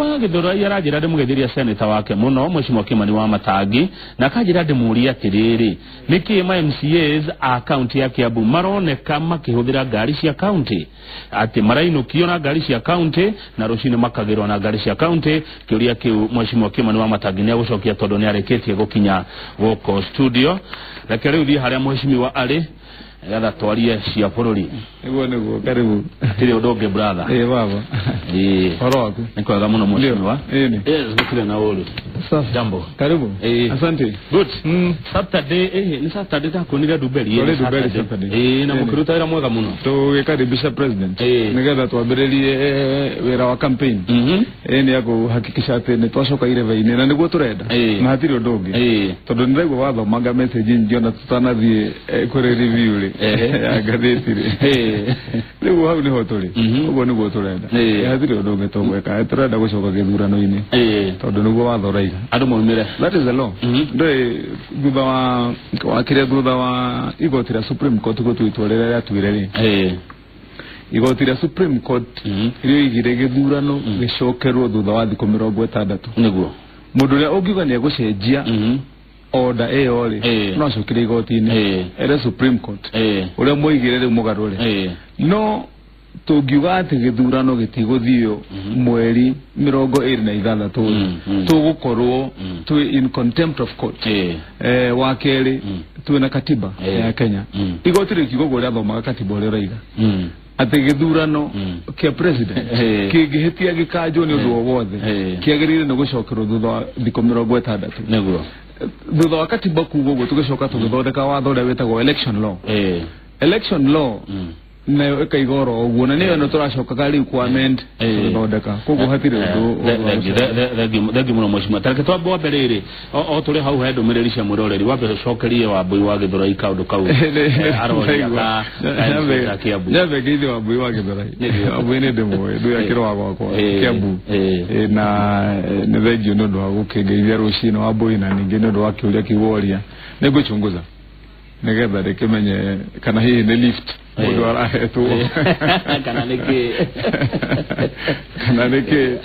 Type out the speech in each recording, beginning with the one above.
wa Githurai aranjĩra ndĩmũgeithĩria senator wake mũno Mheshimiwa Kimani wa Matangi, na akanjĩra ndĩmũrie atĩrĩrĩ, nĩkĩ ma MCAs a kaunti ya Kiambu maroneka makĩhũthĩra ngari cia kaunti, atĩ marainũkio na ngari cia kaunti na rũcinĩ makagĩrwo na ngari cia kaunti? Kĩũria kĩu Mheshimiwa Kimani wa Matangi nĩ agũcokia tondũ nĩ arĩkĩtie gũkinya gũkũ studio. Reke rĩu thiĩ harĩa mheshimiwa arĩ nĩgetha twarie cia bũrũri. Niguo, karibu. Hatirĩ ũndũ ũngĩ, brother. Ĩĩ baba. Ĩĩ. Horo waku? Nĩ kwega mũno, mheshimiwa. Ĩĩ. Yes, gũtirĩ na ũru. Safi. Jambo. Karibu. Ĩĩ. Asante. Good. Saturday, nĩ Saturday ndakuonire Ndumberi. Twarĩ Ndumberi Saturday. Ĩĩ, na mũkĩruta wĩra mwega mũno. Tũgĩkaribisha president nĩgetha twambĩrĩrie wĩra wa campaign. Ĩĩ, nĩ ya kũhakikisha atĩ nĩ twacoka irebe-inĩ na nĩguo tũrenda na hatirĩ ũndũ ũngĩ, tondũ nĩ ndaigua wathomanga message nyingĩ ona tũtanathiĩ kũrĩ review rĩ ya ngathĩti rĩ. Rĩu hau nĩho tũrĩ. Ũguo nĩguo tũrenda. Hatirĩ ũndũ ũngĩ tũgwĩka. Tũrenda gũcoka gĩthurano-inĩ tondũ nĩguo watho ũraiga. Andũ maumĩre. That is the law. Ndũĩ thutha wa kĩrĩa, thutha wa igoti rĩa Supreme Court gũtua itua rĩrĩa rĩatuire rĩ, igoti rĩa Supreme Court rĩoigire gĩthurano gĩcokerwo thutha wa thikũ 60. Mũndũ ũrĩa ũngiuga nĩ egũcenjia order ĩyo rĩ, no acokire igoti-inĩ ere Supreme Court ũrĩa mwoigire rĩu mũgarũre. No tũngiuga atĩ gĩthurano gĩtigũthio mweri 26 rĩ, tũgũkorwo twĩ in contempt of court. Wa kerĩ, twĩna katiba ya Kenya. Igoti rĩkiuga ũguo rĩathomaga katiba ũrĩa ũraiga atĩ gĩthurano kĩa president kĩngĩhĩtia gĩkanjwo nĩ ũndũ o wothe, kĩagĩrĩire nĩ gũcokerwo thutha wa thikũ 60. Thutha wa katiba kuga ũguo, tũgĩcoka tũgĩthondeka watho ũrĩa wĩtagwo election law. Election law nayo ĩkaiga oro ũguo, na nĩyo ĩno tũracokaga rĩu kwa amend tũgĩthondeka. Koguo hatirĩ ũndũ. Thengiũ mũno, mheshimiwa. Tareke twambe wambe rĩrĩ, o tũrĩ hau he ndũmĩrĩri cia mwĩroreri, wambe ũcokerie Wambui wa Gĩthũrai kaũndũ kau aroria ka Kiambu. Nyambe ngeithie Wambui wa Gĩthũrai. Wambui nĩ ndĩmũĩ, ndũĩ akĩrũa gwakwa Kiambu. Na nĩ thengio nĩ ũndũ wa gũkĩngeithia rũcinĩ, Wambui, na ningĩ nĩ ũndũ wa kĩũria kĩu woria. Nĩ ngũchunguza nĩgetha ndĩkĩmenye kana hihi nĩ lift mũndũ arahetwo kana nĩkĩ. Kana nĩkĩ,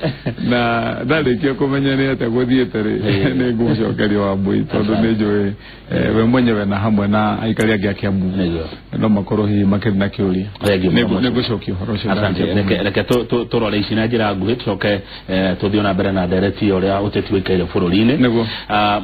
na ndarĩkia kũmenya nĩ atĩa gũthiĩte rĩ, nĩ ngũcokeria Wambui, tondũ nĩ njũĩ we mwenyewe na hamwe na aikari angĩ a Kiambu no makorwo hihi makĩrĩ na kĩũria. Thengiũ mũno, Nĩ ngũcokia ũhoro ũcio Asante. ndarĩkia Reke kũmenya. Reke tũrore ici na njĩra nguhĩ, tũcoke tũthiĩ na mbere na ndereti ya ũrĩa ũteti ũikaire bũrũri-inĩ.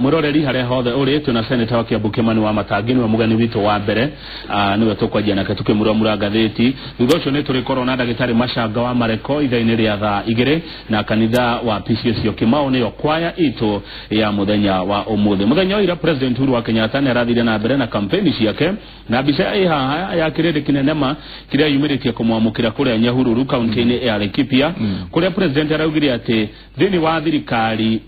Mwĩroreri harĩa hothe ũrĩ, twĩna senator wa Kiambu Kimani wa Matangi, nĩwe mũgeni witũ wa mbere. Nĩwe tũkwanjia nake tũkĩmuramura ngathĩti. Thutha ũcio nĩ tũrĩkorwo na ndagĩtarĩ Macanga wa Mareko ithaa-inĩ rĩa thaa 2, na kanitha wa PCSO Kimao nĩyo kwaya itũ ya mũthenya wa ũmũthĩ. Mũthenya wa ira, President Uhuru wa Kenyatta nĩ arathire na mbere na kampeni ciake, na mbica ĩ haha ya kĩrĩndĩ kĩnene ma kĩrĩa yumĩrĩtie kũmwamũkĩra kũrĩa Nyahururu, kaunti-inĩ ya Laikipia, kũrĩa president araugire atĩ thĩinĩ wa thirikari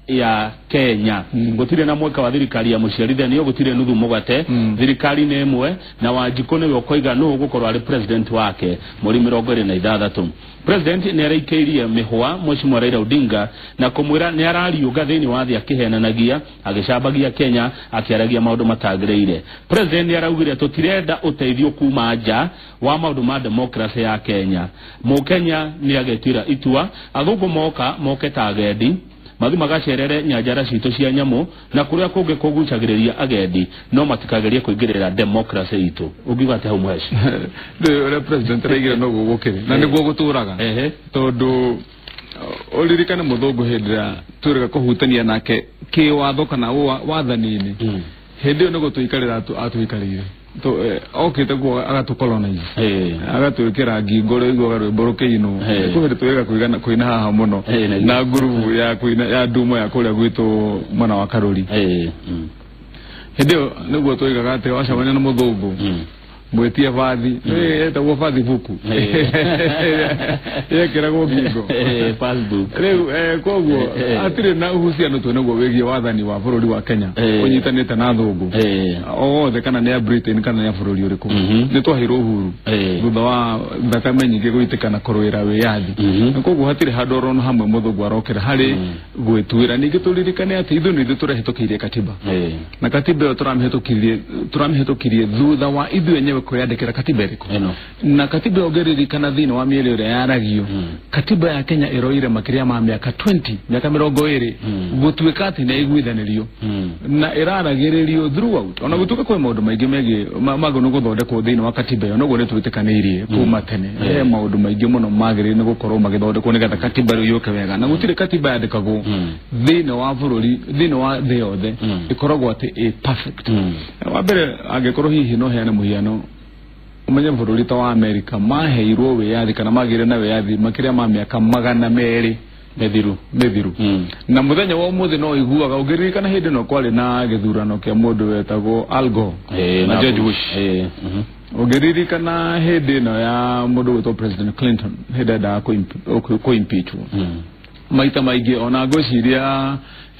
ya Kenya gũtirĩ na mweka wa thirikari ya mũciarithanio, gũtirĩ nuthu mũgate. Thirikari nĩ ĩmwe na Wanjikũ nĩwe ũkoiga nũũ ũgũkorwo arĩ president wake mweri 26. President nĩ araikĩirie mĩhwa Mheshimiwa Raila Odinga na kũmwĩra nĩ arariũnga thĩinĩ wa thĩ akĩhenanagia, agĩcambagia Kenya, akĩaragia maũndũ matagĩrĩire. President nĩ araugire tũtirenda ũteithio kuma nja wa maũndũ ma democracy ya Kenya. Mũkenya nĩ agetuĩra itua. Athũngũ moka moke ta agendi, mathi magacerere nyanjara citũ cia nyamũ na kũrĩa kũngĩ kũgucagĩrĩria agendi, no matikagerie kũingĩrĩra democracy itũ. Ũngiuga atĩ hau, mũheci? Ndũĩ ũrĩa president araigire noguo gũkĩrĩ na nĩguo gũtũraga, tondũ ũririkane mũthũngũ hĩndĩ ĩrĩa twĩrĩga kũhutania nake kĩwatho kana wathani-inĩ, hĩndĩ ĩyo nĩ gũtũikarĩra atũikarĩire. Okĩte kuo agatũcolonize, agatwĩkĩra ngingo rĩ iguaga rwĩmbo rũkĩinwo. Kwĩ hĩndĩ twĩrĩga kũina haha mũno na ngurubu ya kũina ya ndumo ya kũrĩa gwitũ mwena wa Karũri. Hĩndĩ ĩyo nĩguo twoigaga atĩ wacemania na mũthũngũ, mwĩtie bathi ĩtagwo bathi buku yekĩragwo ngingo. Facebook. Rĩu koguo hatirĩ na uhusiano twĩnaguo wĩgiĩ wathani wa bũrũri wa Kenya ũnyitanĩte na thũngũ o wothe, kana nĩ ya Britain kana nĩ ya bũrũri ũrĩkũ. Nĩ twaheirwo uhuru thutha wa thakame nyingĩ gũitĩka na kũrũĩra wĩyathi, na koguo hatirĩ handũ orona hamwe mũthũngũ arokĩra harĩ gwĩtuĩra. Ningĩ tũririkane atĩ ithuĩ nĩ ithuĩ tũrehĩtũkĩirie katiba, na katiba ĩyo tũramĩhĩtũkirie thutha wa ithuĩ enyewe. kwĩyandĩkĩra katiba ĩrĩkũ na katiba ũngĩririkana thĩinĩ wa mĩeri ĩrĩa yaragio katiba ya Kenya ĩroire makĩria ma mĩaka 20 mĩaka 20 gũtuĩka atĩ nĩ ĩiguithanĩrio na ĩraragĩrĩrio throughout ona gũtuĩka kwĩ maũndũ maingĩ megiĩ magĩrĩirwo gũthondekwo thĩinĩ wa katiba ĩyo noguo nĩ twĩtĩkanĩirie kuma tene he maũndũ maingĩ mũno magĩrĩire nĩ gũkorwo magĩthondekwo nĩgetha katiba rĩu yũke wega na gũtirĩ katiba yandĩkagwo thĩinĩ wa bũrũri thĩinĩ wa thĩ yothe ĩkoragwo atĩ ĩ perfect. Wa mbere angĩkorwo hihi no heane mũhiano umenye bũrũri ta wa Amerika maheirwo wĩyathi kana magĩire na wĩyathi makĩria ma mĩaka 200 mĩthiru na mũthenya wa ũmũthĩ no iguaga ũngĩririkana hĩndĩ no kwarĩ na gĩthurano kĩa mũndũ wetagwo Al Gore na George Bush. Ũngĩririkana hĩndĩ ĩno ya mũndũ wetagwo President Clinton hĩndĩ endaga kũ-impeachwo maita maingĩ ona ngwĩciria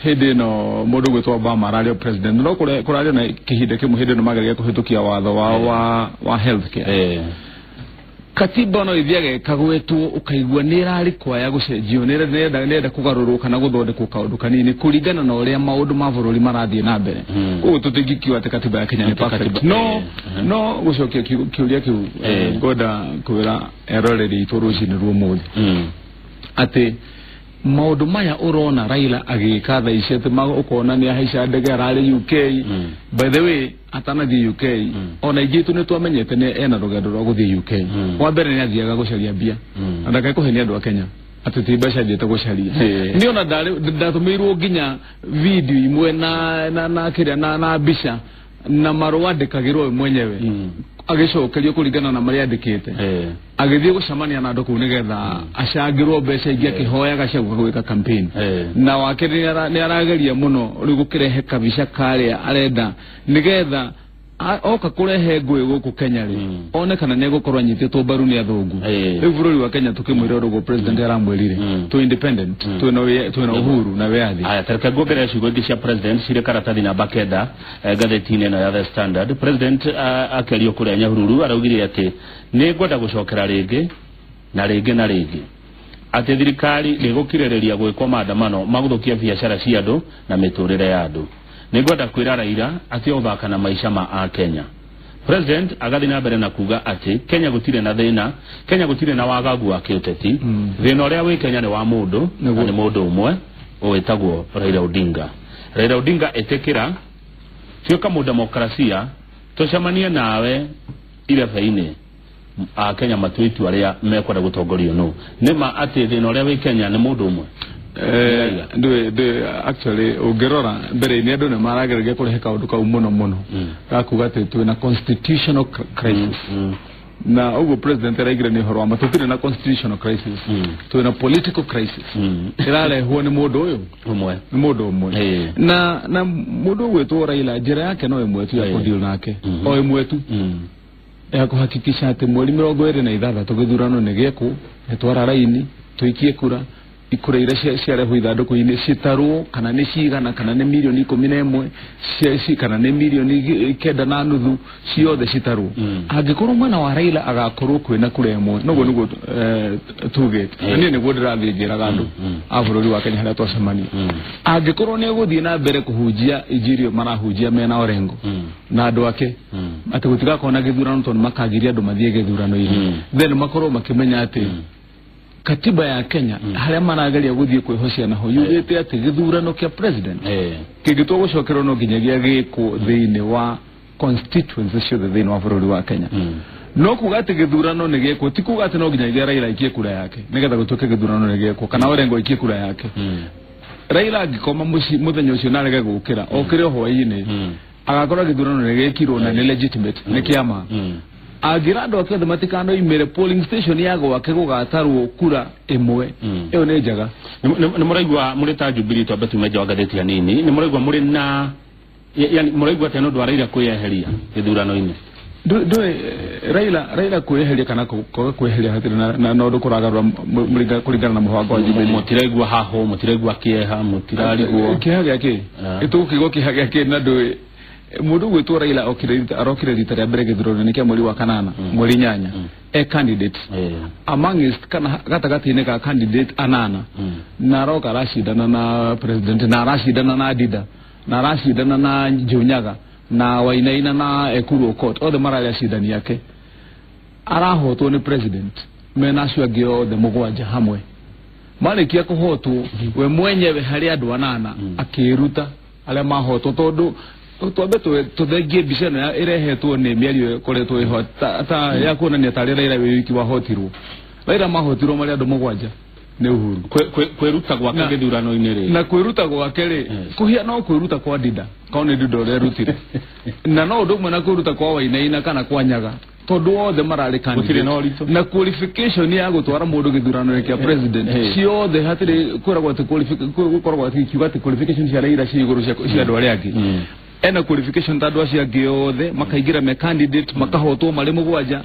hĩndĩ ĩno mũndũ gwĩtwo Obama ararĩ president no kũrarĩ na kĩhinda kĩmwe hĩndĩ ĩno mageragia kũhĩtũkia watho wao wa health care. Katiba no ithiage kagwetwo ũkaigua nĩ ĩrarĩ kwaya gũcenjio nĩ ĩrenda kũgarũrwo kana gũthondekwo kaũndũ kanini kũringana na ũrĩa maũndũ ma bũrũri marathiĩ na mbere. Koguo tũtingĩkiuga atĩ katiba ya Kenya nĩ perfect. No gũcokia kĩũria kĩu ngwenda kwĩra eroreri aitũ rũcinĩ rwa ũmũthĩ atĩ maũndũ maya ũrona Raila agĩka thaa ici atĩ ũkona nĩ ahaica ndege ararĩ UK. By the way atanathiĩ UK ona ingĩ itũ nĩ twamenyete nĩ ena rũgendo rwa gũthiĩ UK. Wa mbere nĩ athiaga gũcaria mbia na ndakae kũhenia andũ a Kenya atĩ ti mbeca athiĩte gũcaria. Niĩ ona ndatũmĩirwo nginya video imwe na kĩrĩa na mbica na marũa andĩkagĩrwo we mwenyewe agĩcokerio kũringana na marĩa andĩkĩte agĩthiĩ gũcemania na andũ kũu nĩgetha acangĩrwo mbeca ingĩ akĩhoyaga cia gũka gwĩka campaign. Na wake nĩ arageria mũno rĩu gũkĩrehe kabica karĩa arenda nĩgetha oka kũrehe ngũĩ gũkũ Kenya rĩ one kana nĩ egũkorwo anyitĩtwo mbaru nĩ athũngũ. Rĩu bũrũri wa Kenya tũkĩmwĩra ũguo president aramwĩrire twĩ independent twĩna uhuru na wĩyathi. Aya tareke nguongerera ciugo ingĩ cia president cirĩ karatathi namba 9 ngathĩti-inĩ ĩno ya The Standard. President akĩario kũrĩa Nyahururu araugire atĩ nĩ ngwenda gũcokera rĩngĩ na rĩngĩ na rĩngĩ atĩ thirikari ndĩgũkirĩrĩria gwĩkwo maandamano magũthũkia biacara cia andũ na mĩtũrĩre ya andũ. Nĩngwenda kwĩra Raila atĩ ũthaka na maica ma a Kenya. President agathiĩ na mbere na kuga atĩ Kenya gũtirĩ na thĩna, Kenya gũtirĩ na wagagu wa kĩũteti. Thĩna ũrĩa wĩ Kenya nĩ wa mũndũ na nĩ mũndũ ũmwe wĩtagwo Raila Odinga. Raila Odinga ĩtĩkĩra tuĩka mũdemokrasia tũcemanie nawe irebe-inĩ a Kenya matue itua rĩa mekwenda gũtongorio nũ. Nĩ ma atĩ thĩna ũrĩa wĩ Kenya nĩ mũndũ ũmwe. Actually ũngĩrora mbere-inĩ andũ nĩ marageragia kũrehe kaũndũ kau mũno mũno gakuga atĩ twĩna constitutional crisis na ũguo president araigire nĩ ũhoro wa ma tũtirĩ na constitutional crisis twĩna political crisis ĩrarehwo nĩ mũndũ ũyũ ũmwe nĩ mũndũ ũmwe na mũndũ ũgwĩtwo Raila njĩra yake no ĩmwe tu ya kũdeal nake o ĩmwe tu ya kũhakikisha atĩ mweri 26 gĩthurano nĩ gĩekwo nĩ twara raini tũikie kura ikura iria ciarehwo ithandũkũ-inĩ citarwo kana nĩ cigana kana nĩ mirioni 11 kana nĩ mirioni 9.5 ciothe citarwo. Angĩkorwo mwena wa Raila agakorwo kwĩna kura ĩmwe noguo nĩguo tugĩte niĩ nĩguo ndĩrathiĩ njĩraga andũ a bũrũri wa Kenya harĩa twacemania. Angĩkorwo nĩ egũthiĩ na mbere kũhunjia injiri marahunjia mena Orengo na andũ ake atĩ gũtigakorwo na gĩthurano tondũ makagiria andũ mathiĩ gĩthurano-inĩ then makorwo makĩmenya atĩ katiba ya Kenya harĩa marageria gũthiĩ kwĩhocia naho yugĩte atĩ gĩthurano kĩa president kĩngĩtua gũcokerwo no nginyagia gĩkwo thĩinĩ wa constituency ciothe thĩinĩ wa bũrũri wa Kenya. No kuga atĩ gĩthurano nĩ gĩekwo ti kuga atĩ no nginyagia Raila aikie kura yake nĩgetha gũtuĩke gĩthurano nĩ gĩekwo kana Orengo aikie kura yake. Raila angĩkoma mũthenya ũcio na arege gũkĩra okĩre hwaĩ-inĩ agakorwo gĩthurano nĩ gĩkirwo na nĩ legitimate nĩ kĩama. Angĩra andũ ake othe matikanoimĩre polling station ya gwake gũgatarwo kura ĩmwe ĩyo nĩ njega. Nĩ mũraigua mũrĩ ta Jubilee twambe tume nja wa ngathĩti hanini nĩ mũraigua mũrĩ na yani mũraigua atĩa nĩ ũndũ wa Raila kwĩyeheria gĩthurano-inĩ? Ndũĩ Raila kwĩyeheria kana kwaga kwĩyeheria hatirĩ na ũndũ kũragarũra kũringana na mũbango wa Jubilee. Mũtiraigua haho mũtiraigua kĩeha mũtirarigwo kĩeha gĩa kĩ ĩtũgũkĩigua kĩeha gĩa kĩ na ndũĩ mũndũ ũgwĩtwo Raila arokire rita rĩa mbere gĩthurano-inĩ kĩa mweri wa 8 mweri 8 e candidate amongst kana gatagatĩ-inĩ ka candidate 8 na aroka aracindana na president na aracindana na Dida na aracindana na Njunyaga na Wainaina na Ekuru Aukot othe mararĩ acindani ake. Arahotwo nĩ president mena acio angĩ othe mũgwanja hamwe. Marĩkia kũhotwo we mwenyewe harĩ andũ anana akĩruta arĩa mahotwo tondũ twambe tũthengie mbica ĩno ĩrehetwo nĩ mĩario ĩkoretwo ĩho ta ya kuonania tarĩ Raila wĩ wiki wahotirwo. Raila mahotirwo marĩ andũ mũgwanja nĩ Uhuru. Kwĩruta gwake gĩthurano-inĩ rĩ, na kwĩruta gwake rĩ, kũhia no kwĩruta kwa Ndinda korwo nĩ Ndinda ũrĩa erutire, na no ũndũ ũmwe na kwĩruta kwa Wainaina kana kwa Nyaga tondũ othe mararĩ candidate na qualification ya gũtwara mũndũ gĩthurano kĩa president ciothe hatirĩ kwĩragwo atĩ gũkoragwo atĩ kiuga atĩ qualification cia Raila ci igũrũ cia andũ arĩa angĩ. Ena qualification ta andũ acio angĩ othe makaingĩra me candidate makahotwo marĩ mũgwanja,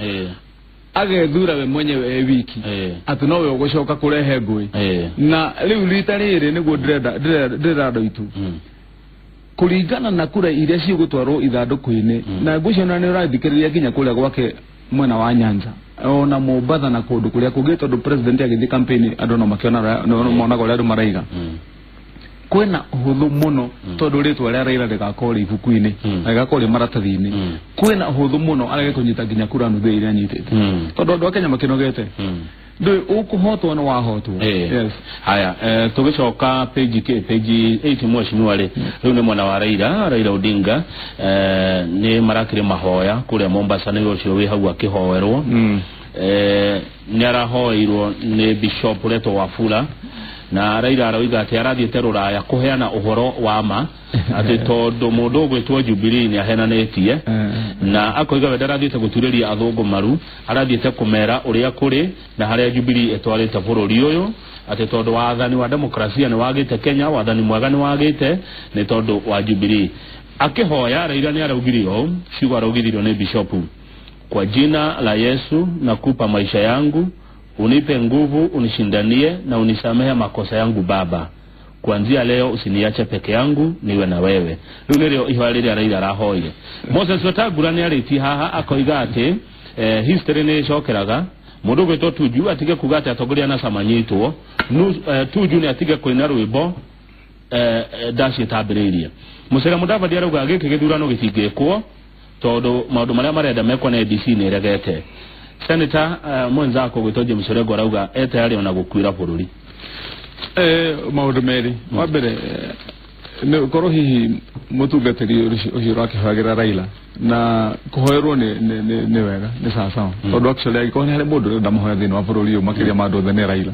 agethura we mwenyewe e wiki atĩ nowe ũgũcoka kũrehe ngũĩ. Na rĩu rita rĩrĩ nĩguo ndĩrenda andũ aitũ kũringana na kura iria cigũtwarwo ithandũkũ-inĩ, na ngwĩciria ona nĩ ũrathikĩrĩria nginya kũrĩa gwake mwena wa Nyanza ona Mombatha na kũndũ kũrĩa kũngĩ, tondũ president agĩthiĩ campaign andũ no makĩona monaga ũrĩa andũ maraiga. Kwĩna ũhũthũ mũno tondũ rĩtwa rĩa Raila rĩgakorwo rĩ ibuku-inĩ na rĩgakorwo rĩ maratathi-inĩ. Kwĩna ũhũthũ mũno arege kũnyita nginya kura nuthu iria anyitĩte tondũ andũ a Kenya makĩnogete. Ndũĩ ũkũhotwo nĩ wahotwo. Yes. Haya, tũgĩcoka page 8 mheshimiwa rĩ, rĩu nĩ mwena wa Raila Odinga, nĩ marakĩrĩ mahoya kũrĩa Mombasa, nĩ ũcio wĩ hau akĩhoerwo. Nĩ arahoeirwo nĩ Bishop Leto Wafula, na Raila aroiga atĩ arathiĩte rũraya kũheana ũhoro wa ma atĩ tondũ mũndũ ũgwĩtwo Jubilee nĩ ahenanĩtie, na akoiga we ndarathiĩte gũturĩria athũngũ maru, arathiĩte kũmera ũrĩa kũrĩ na harĩa Jubilee ĩtwarĩte bũrũri ũyũ, atĩ tondũ wathani wa demokrasia nĩ wagĩte Kenya, wathani mwega nĩ wagĩte nĩ tondũ wa Jubilee. Akĩhoya Raila nĩ araugire ũũ, ciugo araugithirio nĩ Bishop: kwa jina la Yesu nakupa maisha yangu, unipe nguvu, unishindanie na unisamehe makosa yangu Baba. Kuanzia leo usiniache peke yangu, niwe na wewe. Rĩu nĩrĩo ihoya rĩrĩa Raila arahoire. Moses Wetangula nĩ arĩtie haha akoiga atĩ history nĩ ĩcokeraga, mũndũ ũgwĩtwo Tuju atige kuga atĩ atongoria NASA manyitwo, Tuju nĩ atige kũina rwĩmbo ndaci ĩtambĩrĩirie. Musalia Mudavadi arauga gĩkĩ gĩthurano gĩtingĩkwo tondũ maũndũ marĩa marenda mekwo nĩ IEBC nĩ ĩregete. Senator mwenzako gwĩtwo James Orengo arauga etayarĩ ona gũkuĩra bũrũri. Maũndũ merĩ. Wa mbere nĩ korwo hihi mũtungatĩri ũcio ũrakĩhoyagĩra Raila na kũhoerwo nĩ wega, nĩ sawa sawa, tondũ actually angĩkorwo nĩ harĩ mũndũ ũrenda mahoya thĩinĩ wa bũrũri ũyũ makĩria ma andũ othe nĩ Raila.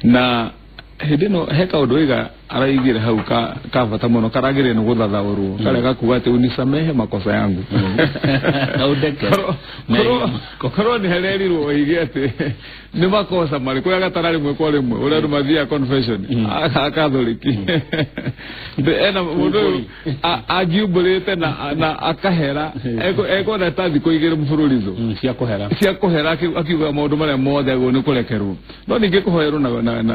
Na hĩndĩ ĩno he kaũndũ wĩga araigire hau ka bata mũno karagĩrĩire nĩ gũthathaũrwo, karĩa gakuga atĩ unisamehe makosa yangu. Korwo nĩ harerirwo oige atĩ nĩ makosa marĩkũ ya gatara rĩmwe kwa rĩmwe ũrĩa andũ mathiaga confession a Catholic. Ena mũndũ ũyũ angiumbũrĩte na akahera ekuona ta thikũ igĩrĩ mũbũrũrizo cia kũhera akiuga maũndũ marĩa mothe agwo nĩ kũrekerwo. No ningĩ kũhoerwo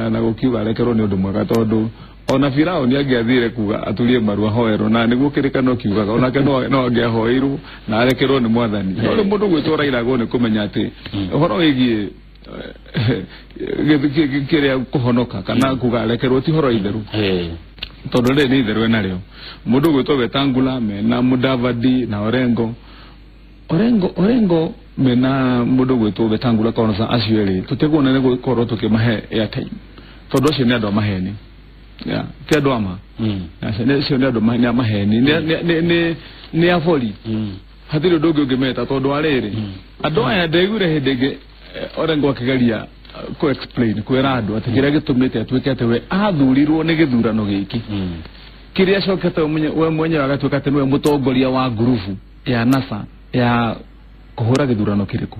na gũkiuga arekerwo nĩ ũndũ mwega tondũ ona Firaũni angĩathire kuga aturie maru ahoerwo na nĩguo kĩrĩkanĩro kiugaga onake no angĩahoeirwo na arekerwo nĩ mwathani. No rĩu mũndũ gwĩtwo Raila agwo nĩ kũmenya atĩ ũhoro wĩgiĩ kĩrĩa kũhonoka kana kuga arekerwo ti ũhoro itheru, tondũ rĩrĩ nĩ itherũ enarĩo. Mũndũ gwĩtwo Wetangula mena Mudavadi na Orengo mena mũndũ gwĩtwo Wetangula kwanza acio erĩ tũtiguona nĩ gũkorwo tũkĩmahe airtime tondũ acio nĩ andũ a maheni. Ti andũ a ma, acio nĩ andũ a maheni, nĩ abori, hatirĩ ũndũ ũngĩ ũngĩmeta tondũ wa rĩrĩ andũ aya ndaiguire hĩndĩ ĩngĩ Orengo akĩgeria kũ explain kwĩra andũ atĩ kĩrĩa gĩtũmĩte atuĩke atĩ we athurirwo nĩ gĩthurano gĩkĩ, kĩrĩa acokete we mwenyewe agatuĩka atĩ nĩwe mũtongoria wa ngurubu ya NASA ya kũhũra gĩthurano kĩrĩkũ.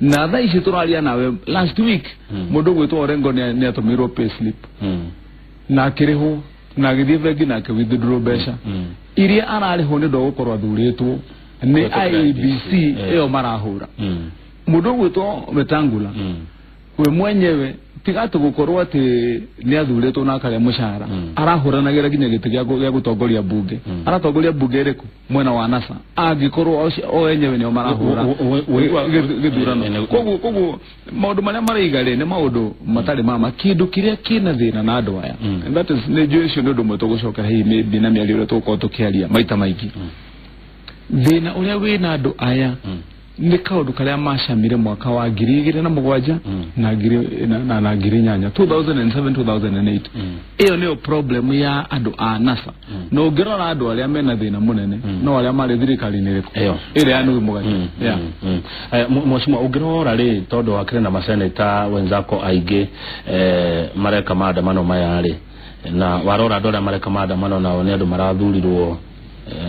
Na thaa ici tũraria nawe last week mũndũ ũgwĩtwo Orengo nĩ atũmĩirwo payslip na akĩrĩhwo na agĩthiĩ bengi na akĩ withdraw mbeca iria ararĩhwo nĩ ũndũ wa gũkorwo athurĩtwo nĩ IEBC ĩyo marahũra. Mũndũ ũgwĩtwo Wetangula we mwenyewe tiga atĩ gũkorwo atĩ nĩ athurĩtwo na akarĩa mũcara, arahũranagĩra nginya gĩtĩ gĩa gũtongoria mbunge. Aratongoria mbunge ĩrĩkũ? Mwena wa NASA, angĩkorwo o enyewe nĩo marahũra gĩthurano. Koguo maũndũ marĩa maraiga rĩ nĩ maũndũ matarĩ ma ma, kĩndũ kĩrĩa kĩna thĩna na andũ aya. And that is nĩ njũĩ ũcio nĩ ũndũ ũmwe tũgũcokera hihi maybe na mĩario ĩrĩa tũgũkorwo tũkĩaria maita maingĩ. Thĩna ũrĩa wĩna andũ aya nĩ kaũndũ karĩa macamire mwaka wa 2007 na 2008 2007 2008. Ĩyo nĩyo problem ya andũ a NASA. Na ũngĩrora andũ arĩa mena thĩna mũnene no arĩa marĩ thirikari-inĩ ĩrĩkũ ĩrĩa ya nuthu mũgate. Mheshimiwa, ũngĩrora rĩ, tondũ wakĩrĩ na maseneta wenzako aingĩ mareka maandamano maya rĩ, na warora andũ arĩa mareka maandamano nao nĩ andũ marathurirwo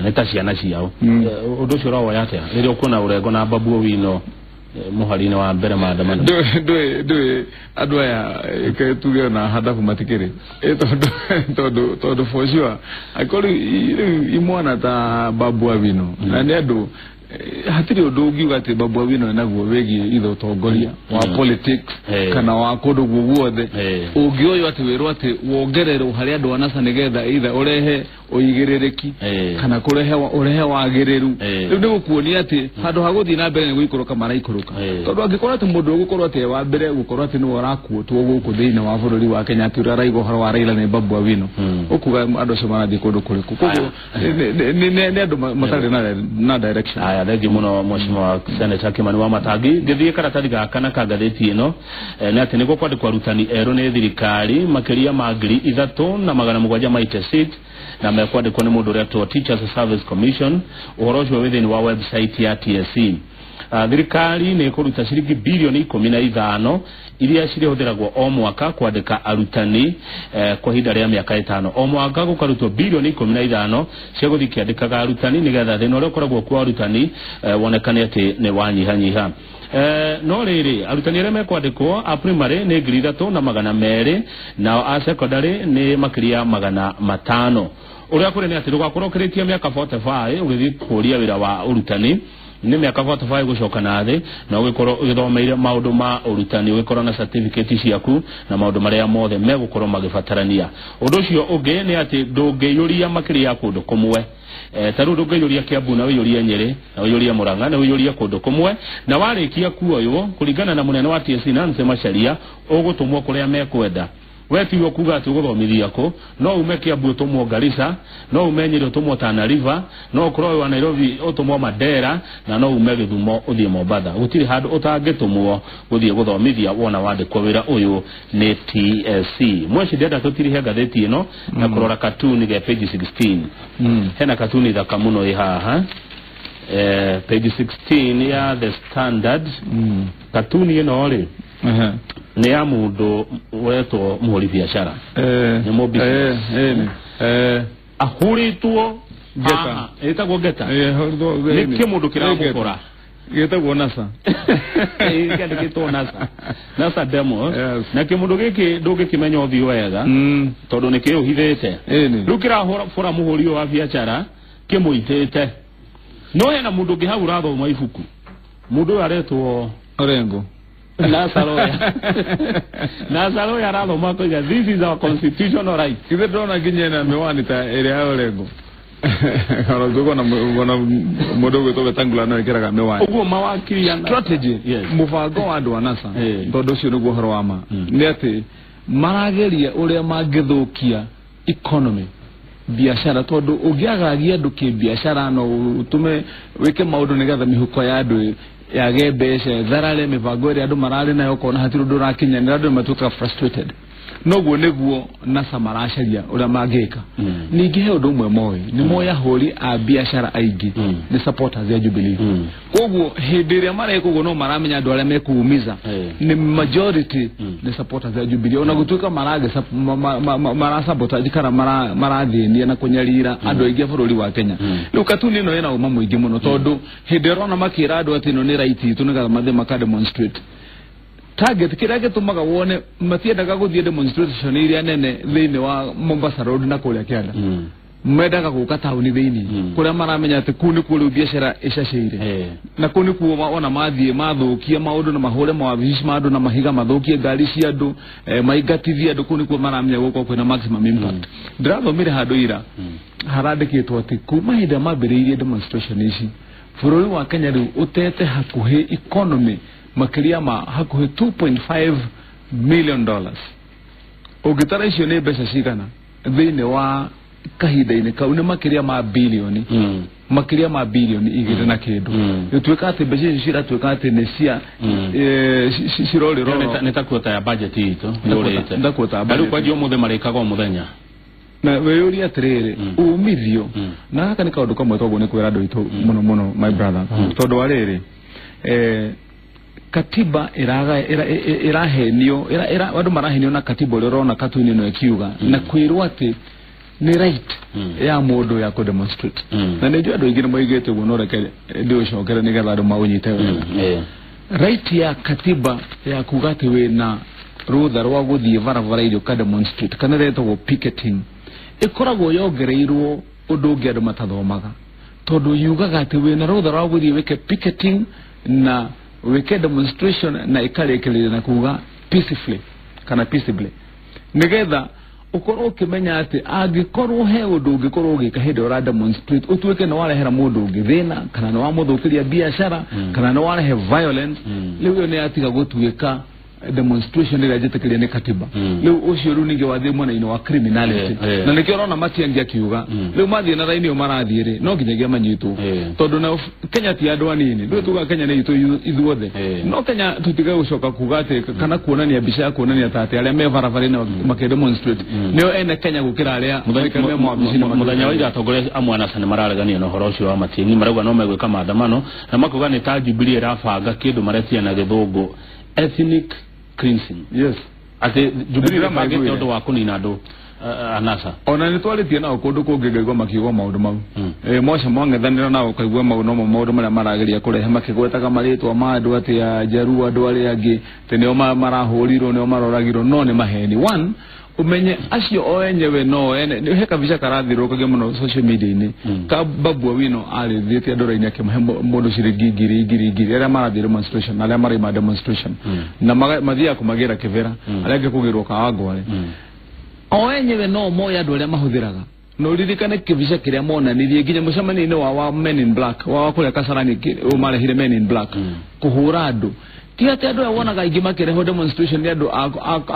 nĩ ta ciana ciao. Ũndũ ũcio ũrawoya atĩa rĩrĩa ũkuona Orengo na Babu Owino mũhari-inĩ wa mbere maandamano? Ndũĩ andũ aya tuge na handabu matikĩrĩ, tondũ for sure angĩkorwo rĩu imwana ta Babu Owino na nĩ andũ hatirĩ ũndũ ũngiuga atĩ Babu Owino enaguo wĩgiĩ ithe ũtongoria wa politics kana wa kũndũ guothe. Ũngĩoywo atĩ wĩrwo atĩ wongererwo harĩ andũ a NASA nĩgetha either ũrehe ũigĩrĩrĩki kana kũrehe ũrehe wagĩrĩru, rĩu nĩ gũkuonia atĩ handũ ha gũthiĩ na mbere nĩ gũikũrũka maraikũrũka. Tondũ angĩkorwo atĩ mũndũ ũgũkorwo atĩ wa mbere gũkorwo atĩ nĩwe ũrakuotwo gũkũ thĩinĩ wa bũrũri wa Kenya atĩ ũrĩa araigua ũhoro wa Raila nĩ Babu Owino, ũkuga andũ acio marathiĩ kũndũ kũrĩkũ? Koguo nĩ andũ matarĩ na direction. Aya, thengi mũno Mheshimiwa Senator Kimani Wamatangi. Ngĩthiĩ karatathi gaka na ka ngathĩti ĩno nĩ atĩ nĩguo kwandĩkwo arutani erũ nĩ thirikari makĩria ma 3786 na mekwandĩkwo nĩ mũndũ ũretwo Teachers Service Commission. Ũhoro ũcio wĩ thĩinĩ wa website ya TSC. Thirikari nĩ ĩkũruta ciringi bilioni 15 iria cirĩhũthĩragwo o mwaka kwandĩka arutani kwa ihinda rĩa mĩaka 5. O mwaka gũkarutwo bilioni 15 cia gũthiĩ kĩandĩkaga arutani nĩgetha thĩna ũrĩa ũkoragwo kuo arutani wonekane atĩ nĩ wanyihanyiha. No rĩrĩ, arutani arĩa mekwandĩkwo a primary nĩ 3200 nao a secondary nĩ makĩria 500. Ũrĩa kũrĩ nĩ atĩ ndũgakorwo ũkĩrĩtie mĩaka 45 ũgĩthiĩ kũũria wĩra wa ũrutani, nĩ mĩaka 45 gũcoka na thĩ, na ũgĩkorwo ũgĩthomeire maũndũ ma ũrutani, ũgĩkorwo na certificate ciaku na maũndũ marĩa mothe megũkorwo magĩbatarania. Ũndũ ũcio ũngĩ nĩ atĩ ndũngĩiyũria makĩria ya kũndũ kũmwe. Ta rĩu ndũngĩiyũria Kiambu na ũiyũrie Nyĩrĩ na ũiyũrie Murang'a na ũiyũrie kũndũ kũmwe, na warĩkia kuoywo kũringana na mũnene wa TSC Nancy Macharia ũgũtũmwo kũrĩa mekwenda. We tiwe kuga atĩ ũgũthomithia kũ, no ume Kiambu ũtũmwo Garissa, no ume Nyĩrĩ ũtũmwo Tana River, no ũkorwo wa Nairobi ũtũmwo Mandera, na no ume Gĩthumo ũthiĩ Mombatha. Gũtirĩ handũ ũtangĩtũmwo gũthiĩ gũthomithia wona wandĩkwo wĩra ũyũ nĩ TSC. Mweci ndĩrenda tũtirihe ngathĩti ĩno na kũrora katuni ge page 16. Hena katuni thaka mũno ĩ haha, page 16 ya The Standard. Katuni ĩno rĩ nĩ ya mũndũ wetwo mũhũri biacara, nĩ mũ business ahũrĩtwo Ngeta, ĩtagwo Ngeta, nĩ kĩmũndũ kĩramũkora gĩtagwo NASA, kĩandĩkĩtwo NASA, NASA demo. Na kĩmũndũ gĩkĩ ndũngĩkĩmenya ũthiũ wega tondũ nĩ kĩũhithĩte. Rĩu kĩrahũra mũhũri ũyũ wa biacara kĩmũitĩte. No hena mũndũ ũngĩ hau ũrathoma ibuku, mũndũ ũyũ aretwo Orengo. NASA lawyer arathoma koiga this is our constitutional right. Ithe ndona nginya ena miwani ta ĩrĩa ya Orengo. Ona mũndũ ũgwĩtwo Wetangula no ĩkĩraga miwani. Ũguo mawakiri ya strategy, mũbango wa andũ a NASA, tondũ ũcio nĩguo ũhoro wa ma, nĩ atĩ marageria ũrĩa mangĩthũkia economy, biashara, tondũ ũngĩagagia andũ kĩbiacara no ũtũme wĩke maũndũ nĩgetha mĩhuko ya andũ yage mbeca, tharare mĩbango ĩrĩa andũ mararĩ nayo, ũkona hatirĩ ũndũ ũrakinyanĩra, andũ nĩmatuĩkaga frustrated. Noguo nĩguo NASA maracaria ũrĩa mangĩka. Ningĩ he ũndũ ũmwe moĩ, nĩ moĩ ahũri a biacara aingĩ nĩ supporters ya Jubilee. Koguo hĩndĩ ĩrĩa mareka ũguo no maramenya andũ arĩa mekuumiza nĩ majority nĩ supporters ya Jubilee, ona gũtuĩka marasabotage kana marathĩnia na kũnyarira andũ aingĩ a bũrũri wa Kenya. Rĩu katuni ĩno ĩna ũma mũingĩ mũno, tondũ hĩndĩ ĩrĩa ũrona makĩra andũ atĩ ĩno nĩ right itũ nĩgetha mathiĩ maka demonstrate, target kĩrĩa gĩtũmaga wone matiendaga gũthiĩ demonstration iria nene thĩinĩ wa Mombasa Road na kũrĩa kĩanda, mendaga gũka taũni thĩinĩ kũrĩa maramenya atĩ kũu nĩkuo rĩu biacara ĩcacĩire, na kũu nĩkuo ona mathiĩ mathũkie maũndũ na mahũre mawabici ma andũ na mahiga, mathũkie ngari cia andũ, maingatithie andũ, kũu nĩkuo maramenya gũkorwo kwĩna maximum impact. Ndĩrathomire handũ ira harandĩkĩtwo atĩ kuma hĩndĩ ĩrĩa mambĩrĩirie demonstration ici, bũrũri wa Kenya rĩu ũtete hakuhĩ economy makĩria ma hakuhĩ $2.5 million. Ũngĩtara icio nĩ mbeca cigana thĩinĩ wa kahinda-inĩ kau nĩ makĩria ma bilioni makiria ma bilioni igĩrĩ na kĩndũ. Gĩtuĩka atĩ mbeca icio ciratuĩka atĩ nĩ cia cirorĩrwo nĩ ta kuota ya budget itũ yũrĩte rĩu kwanjia ũmũthĩ marĩkaga o mũthenya na wĩyũrie atĩrĩrĩ umithio na gaka nĩ kaũndũ kamwe toguo nĩ kwĩra andũ aitũ mũno mũno my brother tondũ wa rĩrĩ katiba irahenio andũ marahenio na katiba ũrĩa ũrona katuni ĩno ĩkiuga na kwĩrwo atĩ nĩ right ya mũndũ ya kũ demonstrate na nĩ njũĩ andũ aingĩ nĩ moigĩte ũguo no reke ndĩũcokere nĩgetha andũ maũnyite wega. Right ya katiba ya kuga atĩ wĩna rũtha rwa gũthiĩ barabara-inĩ ũka demonstrate kana ĩretagwo picketing ĩkoragwo yongereirwo ũndũ ũngĩ andũ matathomaga tondũ yugaga atĩ wĩna rũtha rwa gũthiĩ wĩke picketing na wĩke demonstration na ĩkarĩkĩrĩria na kuga peacefully kana peaceably nĩgetha ukorwo ukimenya ati angikorwo he undu ungikorwo ugika hindi ura demonstrate utuike ni warehera mundu ungi thina kana ni wamuthukiria biashara kana ni warehe violence riu iyo ni atiga gutuika demonstration ira njitikirie ni katiba riu ucio riu ningi wathie mwena-ini wa criminality na nikio urona Matiang'i akiuga riu mathie na raini marathie ri no nginyagia manyitwo tondu na Kenya ti andu anini ndui tuga Kenya ni itu ithuothe no Kenya tutige gucoka kuga ati kana kuonania mbica ya kuonania ta ati aria me barabara-ini maki demonstrate nio ene Kenya gukira aria me mawabici-ini. Muthenya wa ira atongoria amwe a NASA ni mararegania na uhoro ucio wa Matiang'i marauga no megwika maandamano na makuga ni ta Jubilee irabanga kindu maretia na githungu ethnic cleansing. Yes. Ati Jubilee irabangite undu wa kunina andu anasa. Ona nĩ twarĩtie nao kũndũ kũngĩ ngaigua makiuga maũndũ mau. Moca mong'ethanĩra nao ũkaigua maũndũ nomo maũndũ marĩa marageria kũrehe makĩgwetaga marĩtwa ma andũ atĩ a Njaruo andũ arĩa angĩ atĩ nĩo marahũrirwo nĩo maroragirwo no nĩ maheni. One, umenye acio o enyewe no ene he kabica karathirũkagia mũno social media-inĩ ka Babu Owino arĩthĩtie andũ raini akĩmahe mũndũ ciringi ngiri ngiri ngiri arĩa marathiĩ demonstration arĩa maraima demonstration na mathiaga kũmagĩra kĩbera arĩa angĩ kũgĩrwo Kawangware o enyewe no moe andũ arĩa mahũthĩraga no ririkane kĩbica kĩrĩa monanirie nginya mũcemanio-inĩ wa Men in Black wa kũrĩa Kasarani marehire Men in Black kũhũra andũ ti atĩ andũ aya wonaga aingĩ makĩrehwo demonstration nĩ andũ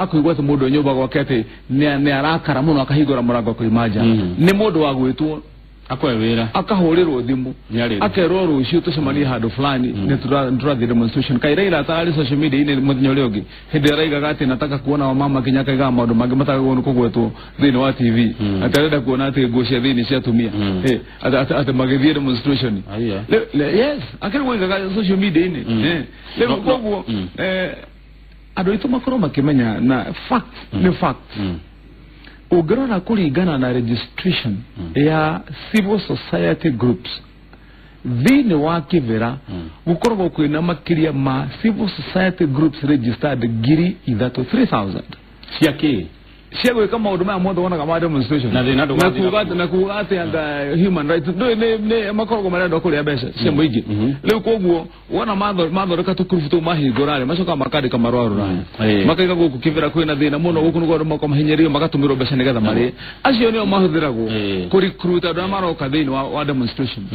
akũigua atĩ mũndũ e nyũmba gwake atĩ nĩ arakara mũno akahingũra mũrango akoima nja nĩ mũndũ wa gwĩtwo akoe wĩra akahũrĩrwo thimũ akerwo rũciũ tũcemanie handũ fulani nĩ tũrathiĩ demonstration. Kaĩ Raila atararĩ social media-inĩ mũthenya ũrĩa ũngĩ hĩndĩ ĩrĩa araigaga atĩ nataka kuona wamama nginya akaigaga maũndũ mangĩ matagagwo nĩ kũgwetwo thĩinĩ wa TV atĩ arenda kuona atĩ nguo cia thĩinĩ cia atumia atĩ magĩthiĩ demonstration. Yes, akĩrĩ gũigaga social media-inĩ. Rĩu koguo andũ aitũ makorwo makĩmenya na fact nĩ fact. Ũngĩrora kũringana na registration ya civil society groups thĩinĩ wa Kĩbera gũkoragwo kwĩna makĩria ma civil society groups registered 3,000 3,000 cia kĩ cia gwĩka maũndũ maya mothe wonaga ma demonstration na kuga atĩ anga human rights nĩ makoragwo marenda kũrĩa mbeca cia mũingĩ. Rĩu koguo wona mathondeka tũkurubu tũu mahingũra rĩ macokaga makandĩka marũa rũraya makaiga gũkũ Kĩbera kwĩna thĩna mũno gũkũ nĩguo andũ makoragwo mahinyĩrĩirio magatũmĩrwo mbeca nĩgetha marĩe acio nĩo mahũthĩragwo kũ recruit andũ arĩa maroka thĩinĩ wa demonstration.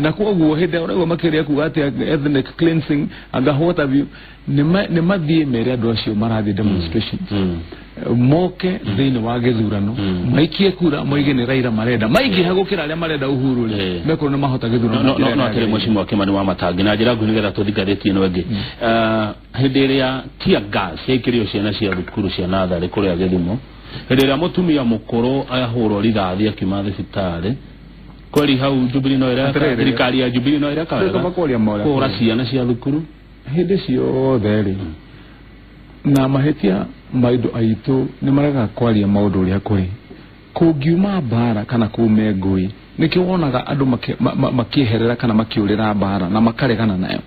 Na koguo hĩndĩ ĩrĩa ũraigua makĩria kuga atĩ ethnic cleansing anga what have you nĩ mathiĩ mere andũ acio marathiĩ demonstrations moke thĩinĩ wa gĩthurano maikie kura moige nĩ Raila marenda maingĩha gũkĩra arĩa marenda Uhuru rĩ mekorwo nĩ mahota gĩthurano. No atĩrĩ Mheshimiwa Kimani wa Matangi na njĩra nguhĩ nĩgetha tũthiĩ ngathĩti ĩno ĩngĩ hĩndĩ ĩrĩa tear gas yaikĩrio ciana cia thukuru cia natharĩ kũrĩa Gĩthumo hĩndĩ ĩrĩa mũtumia mũkũrũ ahũrwo rithathi akiuma thibitarĩ kweri hau Jubilee no ĩreka thirikari ya Jubilee no ĩreka wega kũhũra ciana cia thukuru hĩndĩ ciothe rĩ na mahĩtia ma andũ aitũ nĩ maregaga kwaria maũndũ ũrĩa kũrĩ kũngiuma mbara kana kume ngũĩ nĩkĩo wonaga andũ makĩeherera kana makĩũrĩra mbara na makaregana nayo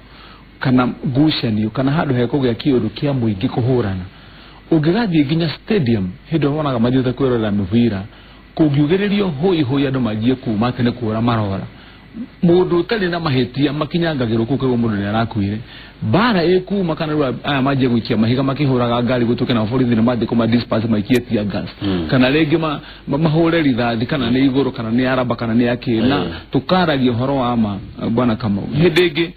kana ngucanio kana handũ hekũgĩa kĩũndũ kĩa mũingĩ kũhũrana ũngĩgathiĩ nginya stadium hĩndĩ ĩrĩa wonaga mathiĩte kwĩrorera mĩbira kũngiugĩrĩrio hũi hũi andũ manjie kuma atĩ nĩ kũra marora mũndũ ũtarĩ na mahĩtia makinyangagĩrwo kũu kaigua mũndũ nĩ arakuire mbara ĩkuma kana rĩu aya manjie gũikia mahiga makĩhũraga ngari gũtuĩke nao borithi nĩ mathiĩ kũma disperse maikie tear gas kana rĩngĩ mahũre rithathi kana nĩ igũrũ kana nĩ araba kana nĩ akĩ na tũkaragia ũhoro wa ma bwana Kamau. Hĩndĩ ĩngĩ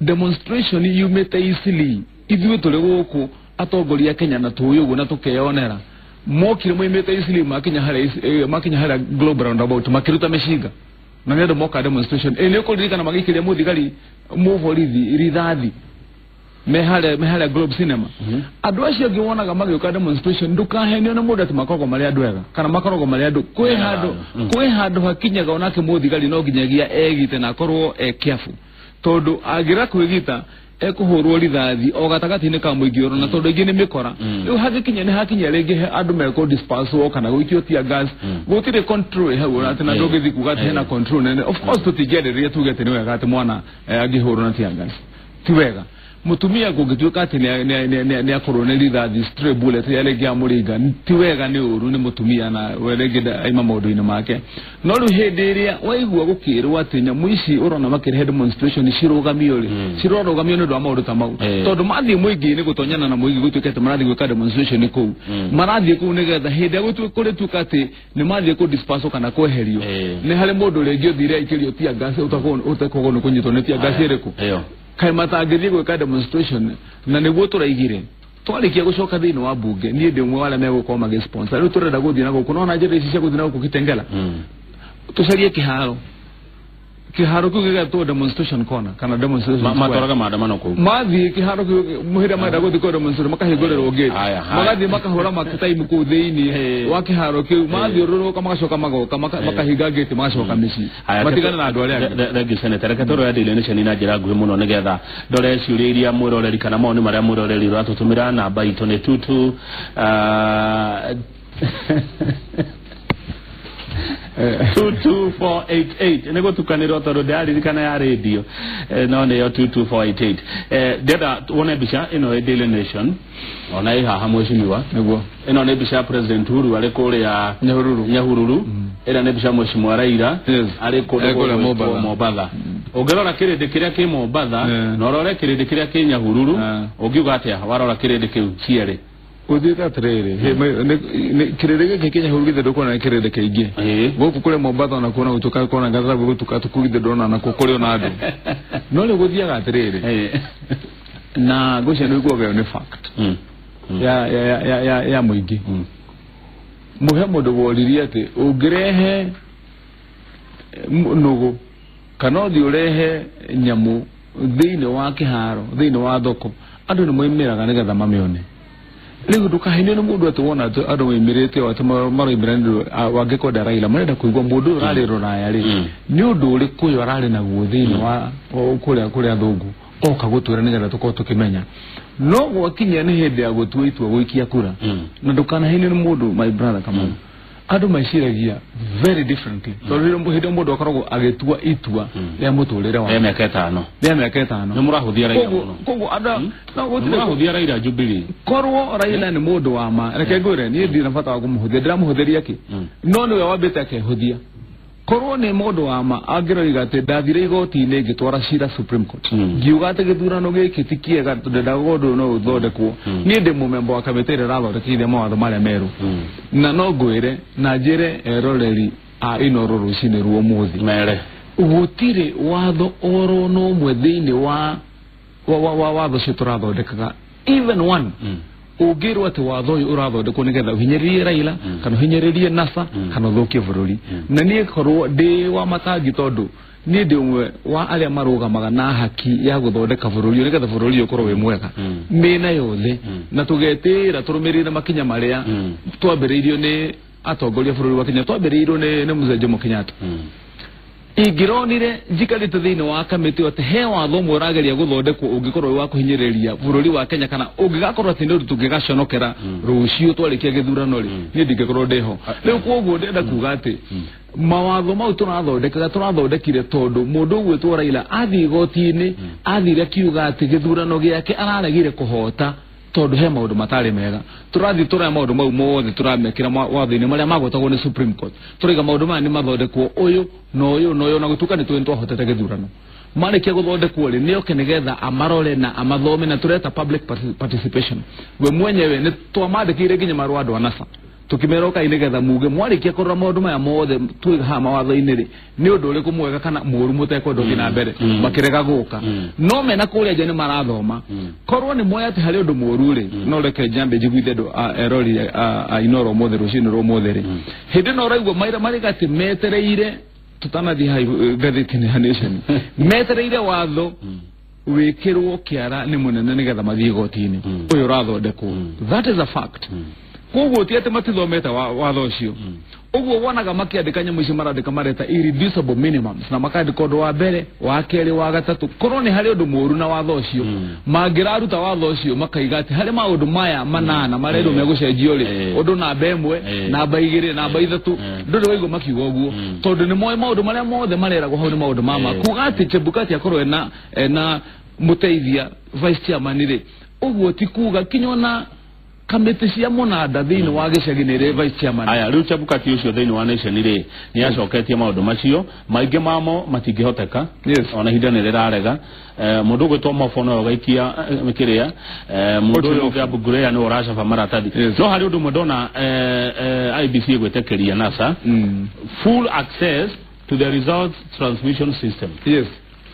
demonstration yumĩte easily ithuĩ tũrĩ gũkũ atongoria Kenya na tũĩ ũguo na tũkeyonera Mokire moimĩte Islam makinya harĩa Global Roundabout makĩruta mĩcinga. Na nĩ andũ moka demonstration. Nĩ ũkũririkana magĩikĩria mũthigari mũborithi rithathi. Me harĩa Globe Cinema. Andũ acio angĩ wonaga magĩũka demonstration ndũkahenio nĩ mũndũ atĩ makoragwo marĩ andũ ega kana makoragwo marĩ andũ. Kwĩ handũ hakinyaga onake mũthigari no nginyagia egite na akorwo e careful. Tondũ angĩra kwĩgita ekuhurwo rithathi o gatagatĩ-inĩ ka mũingĩ ũrona tondũ ingĩ nĩ mĩkora. Rĩu hagĩkinya nĩ hakinya rĩngĩ andũ mekũ disperse kana gũikio tear gas. Gũtirĩ control hau atĩ na ndũngĩthiĩ kuga atĩ hena control nene. Of course tũtingĩarĩrĩria tuge atĩ nĩ wega atĩ mwana angĩhũrwo na tear gas. Ti wega. Mutumia kũngĩtuĩka atĩ nĩ akorwo nĩ rithathi stray bullet ya rĩngĩ amũringa ti wega nĩ ũru nĩ mũtumia na we rĩngĩ aima maũndũ-inĩ make. No rĩu hĩndĩ ĩrĩa waigua gũkĩrwo atĩ nyamũ ici ũrona makĩrehe demonstration cirũgamio rĩ, cirarũgamio nĩ ũndũ wa maũndũ ta mau. Tondũ mathiĩ mũingĩ-inĩ gũtonyana na mũingĩ gũtuĩke atĩ marathiĩ gwĩka demonstration kũu. Marathiĩ kũu nĩgetha hĩndĩ ĩrĩa kũrĩtuĩka atĩ nĩ mathiĩ kũ disperse kana kweherio. Nĩ harĩ mũndũ rĩngĩ ũthire aikĩrio tear gas ũtekũgwo nĩ kũnyitwo nĩ tear gas ĩrĩkũ. Kaĩ matangĩthiĩ gwĩka demonstration na nĩguo tũraigire twarĩkia gũcoka thĩinĩ wa bunge niĩ ndĩ ũmwe wa arĩa megũkorwo magĩ sponsor. Rĩu tũrenda gũthiĩ na gũkũ no na njĩra ici cia gũthiĩ na gũkũ Kitengela tũcarie kĩharo kĩharo kĩu gĩgetwo demonstration corner kana demonstration square. Matwaraga maandamano kũu mathiĩ kĩharo kĩu mũhĩrĩa marenda gũthiĩ kũ demonstration makahingũrĩrwo gate magathiĩ makahũra makataimu kũu thĩinĩ wa kĩharo kĩu mathiũrũrũka magacoka magoka makahinga gate magacoka mĩciĩ matigane na andũ arĩa angĩ. Thank you Senator. Reke tũrore Daily Nation na njĩra nguhĩ mũno nĩgetha ndore ciũria iria mwĩroreri kana mawoni marĩa mwĩroreri ũratũtũmĩra. Namba itũ nĩ 22 22488 nĩ gũtukanĩrwo tondũ ndĩraririkana ya radio no nĩyo 22488. Ndĩrenda wone mbica ĩno ĩ Daily Nation ona ĩ haha mheshimiwa. Nĩguo ĩno nĩ mbica ya President Uhuru arĩ kũrĩa Nyahururu. Ĩrĩa nĩ mbica mheshimiwa Raila arĩ kũndũ Mombatha. Ũngĩrora kĩrĩndĩ kĩrĩa kĩ Mombatha na ũrore kĩrĩndĩ kĩrĩa kĩ Nyahururu ũngiuga atĩa warora kĩrĩndĩ kĩu cierĩ? Ũthiĩte atĩrĩrĩ kĩrĩndĩ gĩkĩ kĩ Nyahururu githĩ ndũkuona nĩ kĩrĩndĩ kĩingĩ gũkũ kũrĩ Mombatha ona kuona gũtuka kuona ngatha gũtuka githĩ ndũrona nakuo kũrĩ ona andũ. No rĩu gũthiaga atĩrĩrĩ na ngwĩciria nĩ ũiguaga ĩyo nĩ fact ya mũingĩ. Mũhe mũndũ woririe atĩ ũngĩrehe nũgũ kana ũthiĩ ũrehe nyamũ thĩinĩ wa kĩharo thĩinĩ wa thoko andũ nĩ moimĩraga nĩgetha mamĩone. Rĩu ndũkahenio nĩ mũndũ atĩ wona atĩ andũ moimĩrĩte o atĩ maroimĩra nĩ ũndũ wangĩkwenda Raila marenda kũigua mũndũ ũyũ ũrarĩ rũraya rĩ nĩ ũndũ ũrĩkũ ũyũ ararĩ naguo thĩinĩ wa kũrĩa athũngũ oka gũtwĩra nĩgetha tũkorwo tũkĩmenya. No gwakinya nĩ hĩndĩ ya gũtua itua gũikia kura na ndũkanahenio nĩ mũndũ my brother Kamau. Andũ meciragia very differently tondũ hĩndĩ mũndũ akoragwo agĩtua itua rĩa mũtũrĩre wake rĩa mĩaka ĩtano rĩa mĩaka ĩtano. Nĩ mũrahũthia Raila mũno. Koguo andũ no gũtirĩ mũrahũthia Raila Jubilee. Korwo Raila nĩ mũndũ wa ma reke ngwĩre niĩ ndirĩ na bata wa kũmũhũthia ndĩramũhũthĩria kĩ no nĩwe wambĩte akehũthia. Korwo nĩ mũndũ wa ma angĩroiga atĩ ndathire igoti-inĩ ngĩtwara cira Supreme Court ngiuga atĩ gĩthurano gĩkĩ ti kĩega tondũ ndendaga ũndũ no ũthondekwo. Niĩ ndĩ mũmemba wa kamĩtĩ ĩrĩa ĩrathondekire mawatho marĩa merũ na no ngwĩre na njĩre eroreri a Inooro rũcinĩ rwa ũmũthĩ mere gũtirĩ watho oro na ũmwe thĩinĩ wa watho ũcio tũrathondekaga even one ũngĩrwo atĩ watho ũyũ ũrathondekwo nĩgetha ũhinyĩrĩrie Raila kana ũhinyĩrĩrie NASA kana ũthũkie bũrũri. Na niĩ korwo ndĩ wa matangi tondũ niĩ ndĩ ũmwe wa arĩa marũgamaga na haki ya gũthondeka bũrũri ũyũ nĩgetha bũrũri ũyũ ũkorwo wĩ mwega mĩena yothe na tũgetĩĩra tũrũmĩrĩre makinya marĩa twambĩrĩirio nĩ atongoria bũrũri wa Kenya twambĩrĩirio nĩ Mzee Jomo Kenyatta. Ingĩronire njikarĩte thĩinĩ wa kamĩtĩ atĩ he watho ũmwe ũrageria gũthondekwo ũngĩkorwo wĩ wa kũhinyĩrĩria bũrũri wa Kenya kana ũngĩgakorwo atĩ nĩ ũndũ tũngĩgaconokera rũciũ twarĩkia gĩthurano rĩ niĩ ndingĩkorwo ndĩho. Rĩu koguo ndĩrenda kuga atĩ mawatho mau tũrathondekaga tũrathondekire tondũ mũndũ ũgwĩtwo Raila athiĩ igoti-inĩ athire akiuga atĩ gĩthurano gĩake araregire kũhota tondũ he maũndũ matarĩ mega. Tũrathiĩ tũraya maũndũ mau mothe tũramekĩra watho-inĩ marĩa magwetagwo nĩ Supreme Court. Tũraiga maũndũ maya nĩ mathondekwo ũyũ na ũyũ na ũyũ na gũtuĩka nĩ tũĩ twahotete gĩthurano. Marĩkia gũthondekwo rĩ nĩoke nĩgetha amarore na amathome na tũreta public participation. We mwenyewe nĩ twamandĩkĩire nginya marũa andũ a NASA Tukimera ukai nigetha muge mwarikia kurora maundu maya mothe twiga haha mawatho-inĩ rĩ nĩ ũndũ ũrĩkũ mwega kana mũũru mũtekwenda ũthiĩ na mbere makĩrega gũka no mena kũrĩa nja nĩ marathoma korwo nĩ moĩ atĩ harĩ ũndũ mũũru rĩ no reke njambe njiguithe andũ erori a Inoro ũmũthĩ rũcinĩ rwa ũmũthĩ rĩ hĩndĩ ĩno ũraigua marĩga atĩ metereire tutanathiĩ haha ngathĩti-inĩ ya Nation metereire watho wĩkĩrwo kĩara nĩ mũnene nĩgetha mathiĩ igoti-inĩ ũyũ ũrathondekwo. That is a fact. Koguo ti atĩ matithomete watho ũcio ũguo wonaga makĩandĩka nyamũ icio marandĩka mareta irreducible minimums na makandĩka ũndũ wa mbere wa kerĩ wa gatatũ korwo nĩ harĩ ũndũ mũũru na watho ũcio mangĩraruta watho ũcio makaiga atĩ harĩ maũndũ maya manana marerwo megũcenjio rĩ ũndũ namba 1 namba 2 namba 3 ndũrĩ waigua makiuga ũguo tondũ nĩ moĩ maũndũ marĩa mothe mareragwo hau nĩ maũndũ ma kuga atĩ Chebukati akorwo ena mũteithia vice chairman rĩ ũguo ti kuga kinya ona kamĩtĩ cia mũnanda thĩinĩ wa gĩcagi nĩ ĩrĩ vice chairman. Aya rĩu Chebukati ũcio thĩinĩ wa Nation rĩ nĩ acoketie maũndũ macio maingĩ mamo matingĩhoteka ona ihinda nĩ rĩrarega mũndũ ũgwĩtwo Mofo no ũgaikia kĩrĩa mũndũ ũyũ ũngĩ Abugurea nĩwe ũracaba maratathi no harĩ ũndũ ũmwe ndona IEBC ĩgwĩtĩkĩria NASA full access to the results transmission system. Yes.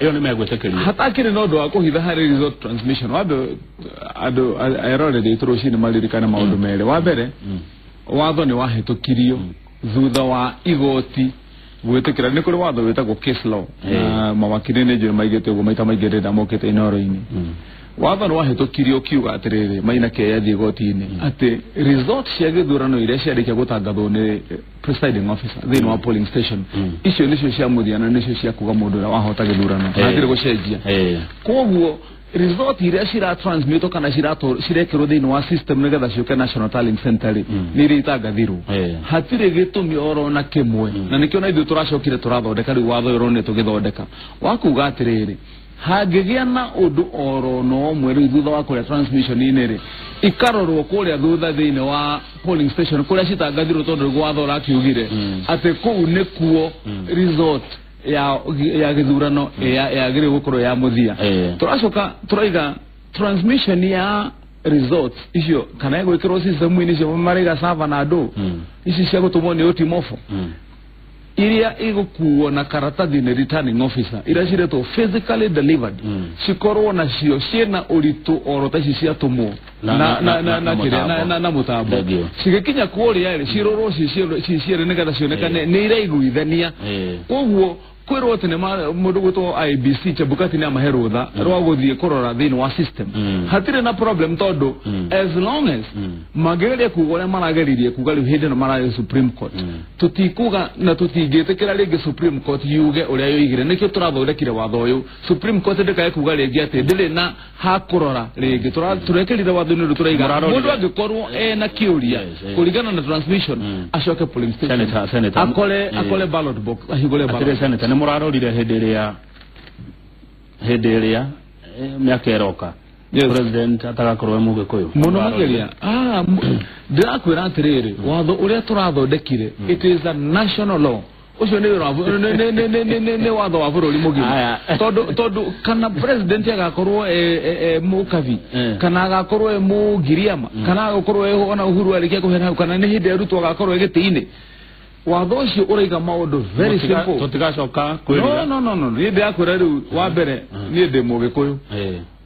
Iyo nĩ megwĩtĩkĩria hatakĩrĩ na ũndũ wa kũhitha harĩ result transmission wambe andũ eroreri aitũ rũcinĩ maririkane maũndũ merĩ wa mbere watho nĩ wahĩtũkirio thutha wa igoti gwĩtĩkĩra nĩ kũrĩ watho wĩtagwo case law na mawakiri nĩ njũĩ maigĩte ũguo maita maingĩ rĩrĩa mokĩte Inoro-inĩ watho nĩ wahĩtũkirio ũkiuga atĩrĩrĩ Maina Kĩaĩ athiĩ igoti-inĩ atĩ result cia gĩthurano iria ciarĩkia gũtangathwo nĩ presiding officer thĩinĩ wa polling station icio nĩcio cia mũthia na nĩcio cia kuga mũndũ ũrĩa wahota gĩthurano hatirĩ gũcenjia koguo result iria ciratransmitwo kana cirekĩrwo thĩinĩ wa system nĩgetha ciũke National Tallying Center rĩ nĩ iria itangathirwo hatirĩ gĩtũmi oro na kĩmwe na nĩkĩo na ithuĩ tũracokire tũrathondeka rĩu watho ũyũ ũronire tũgĩthondeka wa kuga atĩrĩrĩ hangĩgĩa na ũndũ oro no ũmwe rĩu thutha wa kũrĩa transmission-inĩ rĩ ikarorwo kũrĩa thutha thĩinĩ wa polling station kũrĩa citangathirwo tondũ nĩguo watho ũrakiugire atĩ kũu nĩkuo result ya gĩthurano yagĩrĩirwo gũkorwo ya mũthia tũracoka tũraiga transmission ya results icio kana ĩgwĩkĩrwo system-inĩ icio maraiga server na andũ ici cia gũtũmwo nĩ Otimofo iria igũkuo na karatathi nĩ returning officer iria ciretwo physically delivered cikorwo nacio ciĩna ũritũ oro ta ici ciatũmwo na mũtambo cigĩkinya kũrĩa rĩ cirorwo ci cierĩ nĩgetha cionekane nĩ iraiguithania koguo kwĩrwo atĩ nĩ mũndũ gwĩtwo IEBC Chebukati nĩ amahe rũtha rwa gũthiĩ kũrora thĩinĩ wa system hatirĩ na problem tondũ as long as mangĩgeria kuga ũrĩa marageririe kuga rĩu hĩndĩ ĩno mararĩ Supreme Court tũtikuga na tũtingĩtĩkĩra rĩngĩ Supreme Court yuge ũrĩa yoigire nĩkĩo tũrathondekire watho ũyũ Supreme Court ndĩkae kuga rĩngĩ atĩ ndĩrĩ na ha kũrora rĩngĩ tũrekĩrire watho-inĩ ũrĩa tũraiga mũndũ angĩkorwo ena kĩũria kũringana na transmission acoke polling station akore ballot box ahingũre ballot. Nĩ mũrarorire hĩndĩ ĩrĩa mĩaka ĩroka president atagakorwo e mũgĩkũyũ mũno makĩria ndĩrakwĩra atĩrĩrĩ watho ũrĩa tũrathondekire it is a national law ũcio nĩ watho wa bũrũri mũgima tondũ kana president agakorwo e mũkabi kana agakorwo e mũgiriama kana agakorwo e ona Uhuru arĩkia kũheana hau kana nĩ hĩndĩ arutwo agakorwo e gĩtĩ-inĩ watho ũcio ũraiga maũndũ very simple tũtigacoka kwĩrira no niĩ ndĩrakwĩra rĩu wa mbere niĩ ndĩ mũgĩkũyũ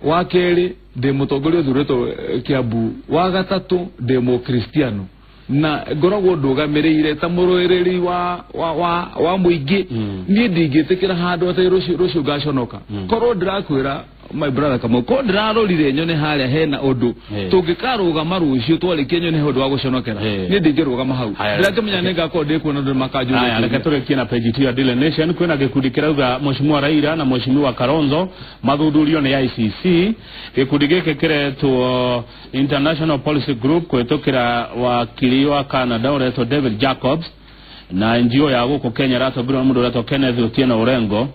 wa kerĩ ndĩ mũtongoria ũthurĩtwo Kiambu wa gatatũ ndĩ mũkristiano na ngoragwo ndũgamĩrĩire ta mũrũĩrĩri wa mũingĩ niĩ ndingĩtĩkĩra handũ atĩ rũciũ ngaconoka korwo ndĩrakwĩra my brother Kamau korwo ndĩrarorire nyone harĩa hena ũndũ tũngĩkarũgama rũciũ twarĩkia nyone he ũndũ wa gũconokera niĩ ndingĩrũgama hau ndĩrakĩmenya nĩ ngakorwo ndĩkuona andũ nĩmakanjũria. Reke tũrĩkie na page ya Daily Nation kwĩna gĩkundi kĩrauga Mheshimiwa Raila na Mheshimiwa Kalonzo mathuthurio nĩ ICC gĩkundi gĩkĩ kĩretwo International Policy Group kũhĩtũkĩra wakiri wa Canada ũretwo David Jacobs na NGO ya gũkũ Kenya ĩratongorio nĩ mũndũ ũretwo Kenneth Otieno Orengo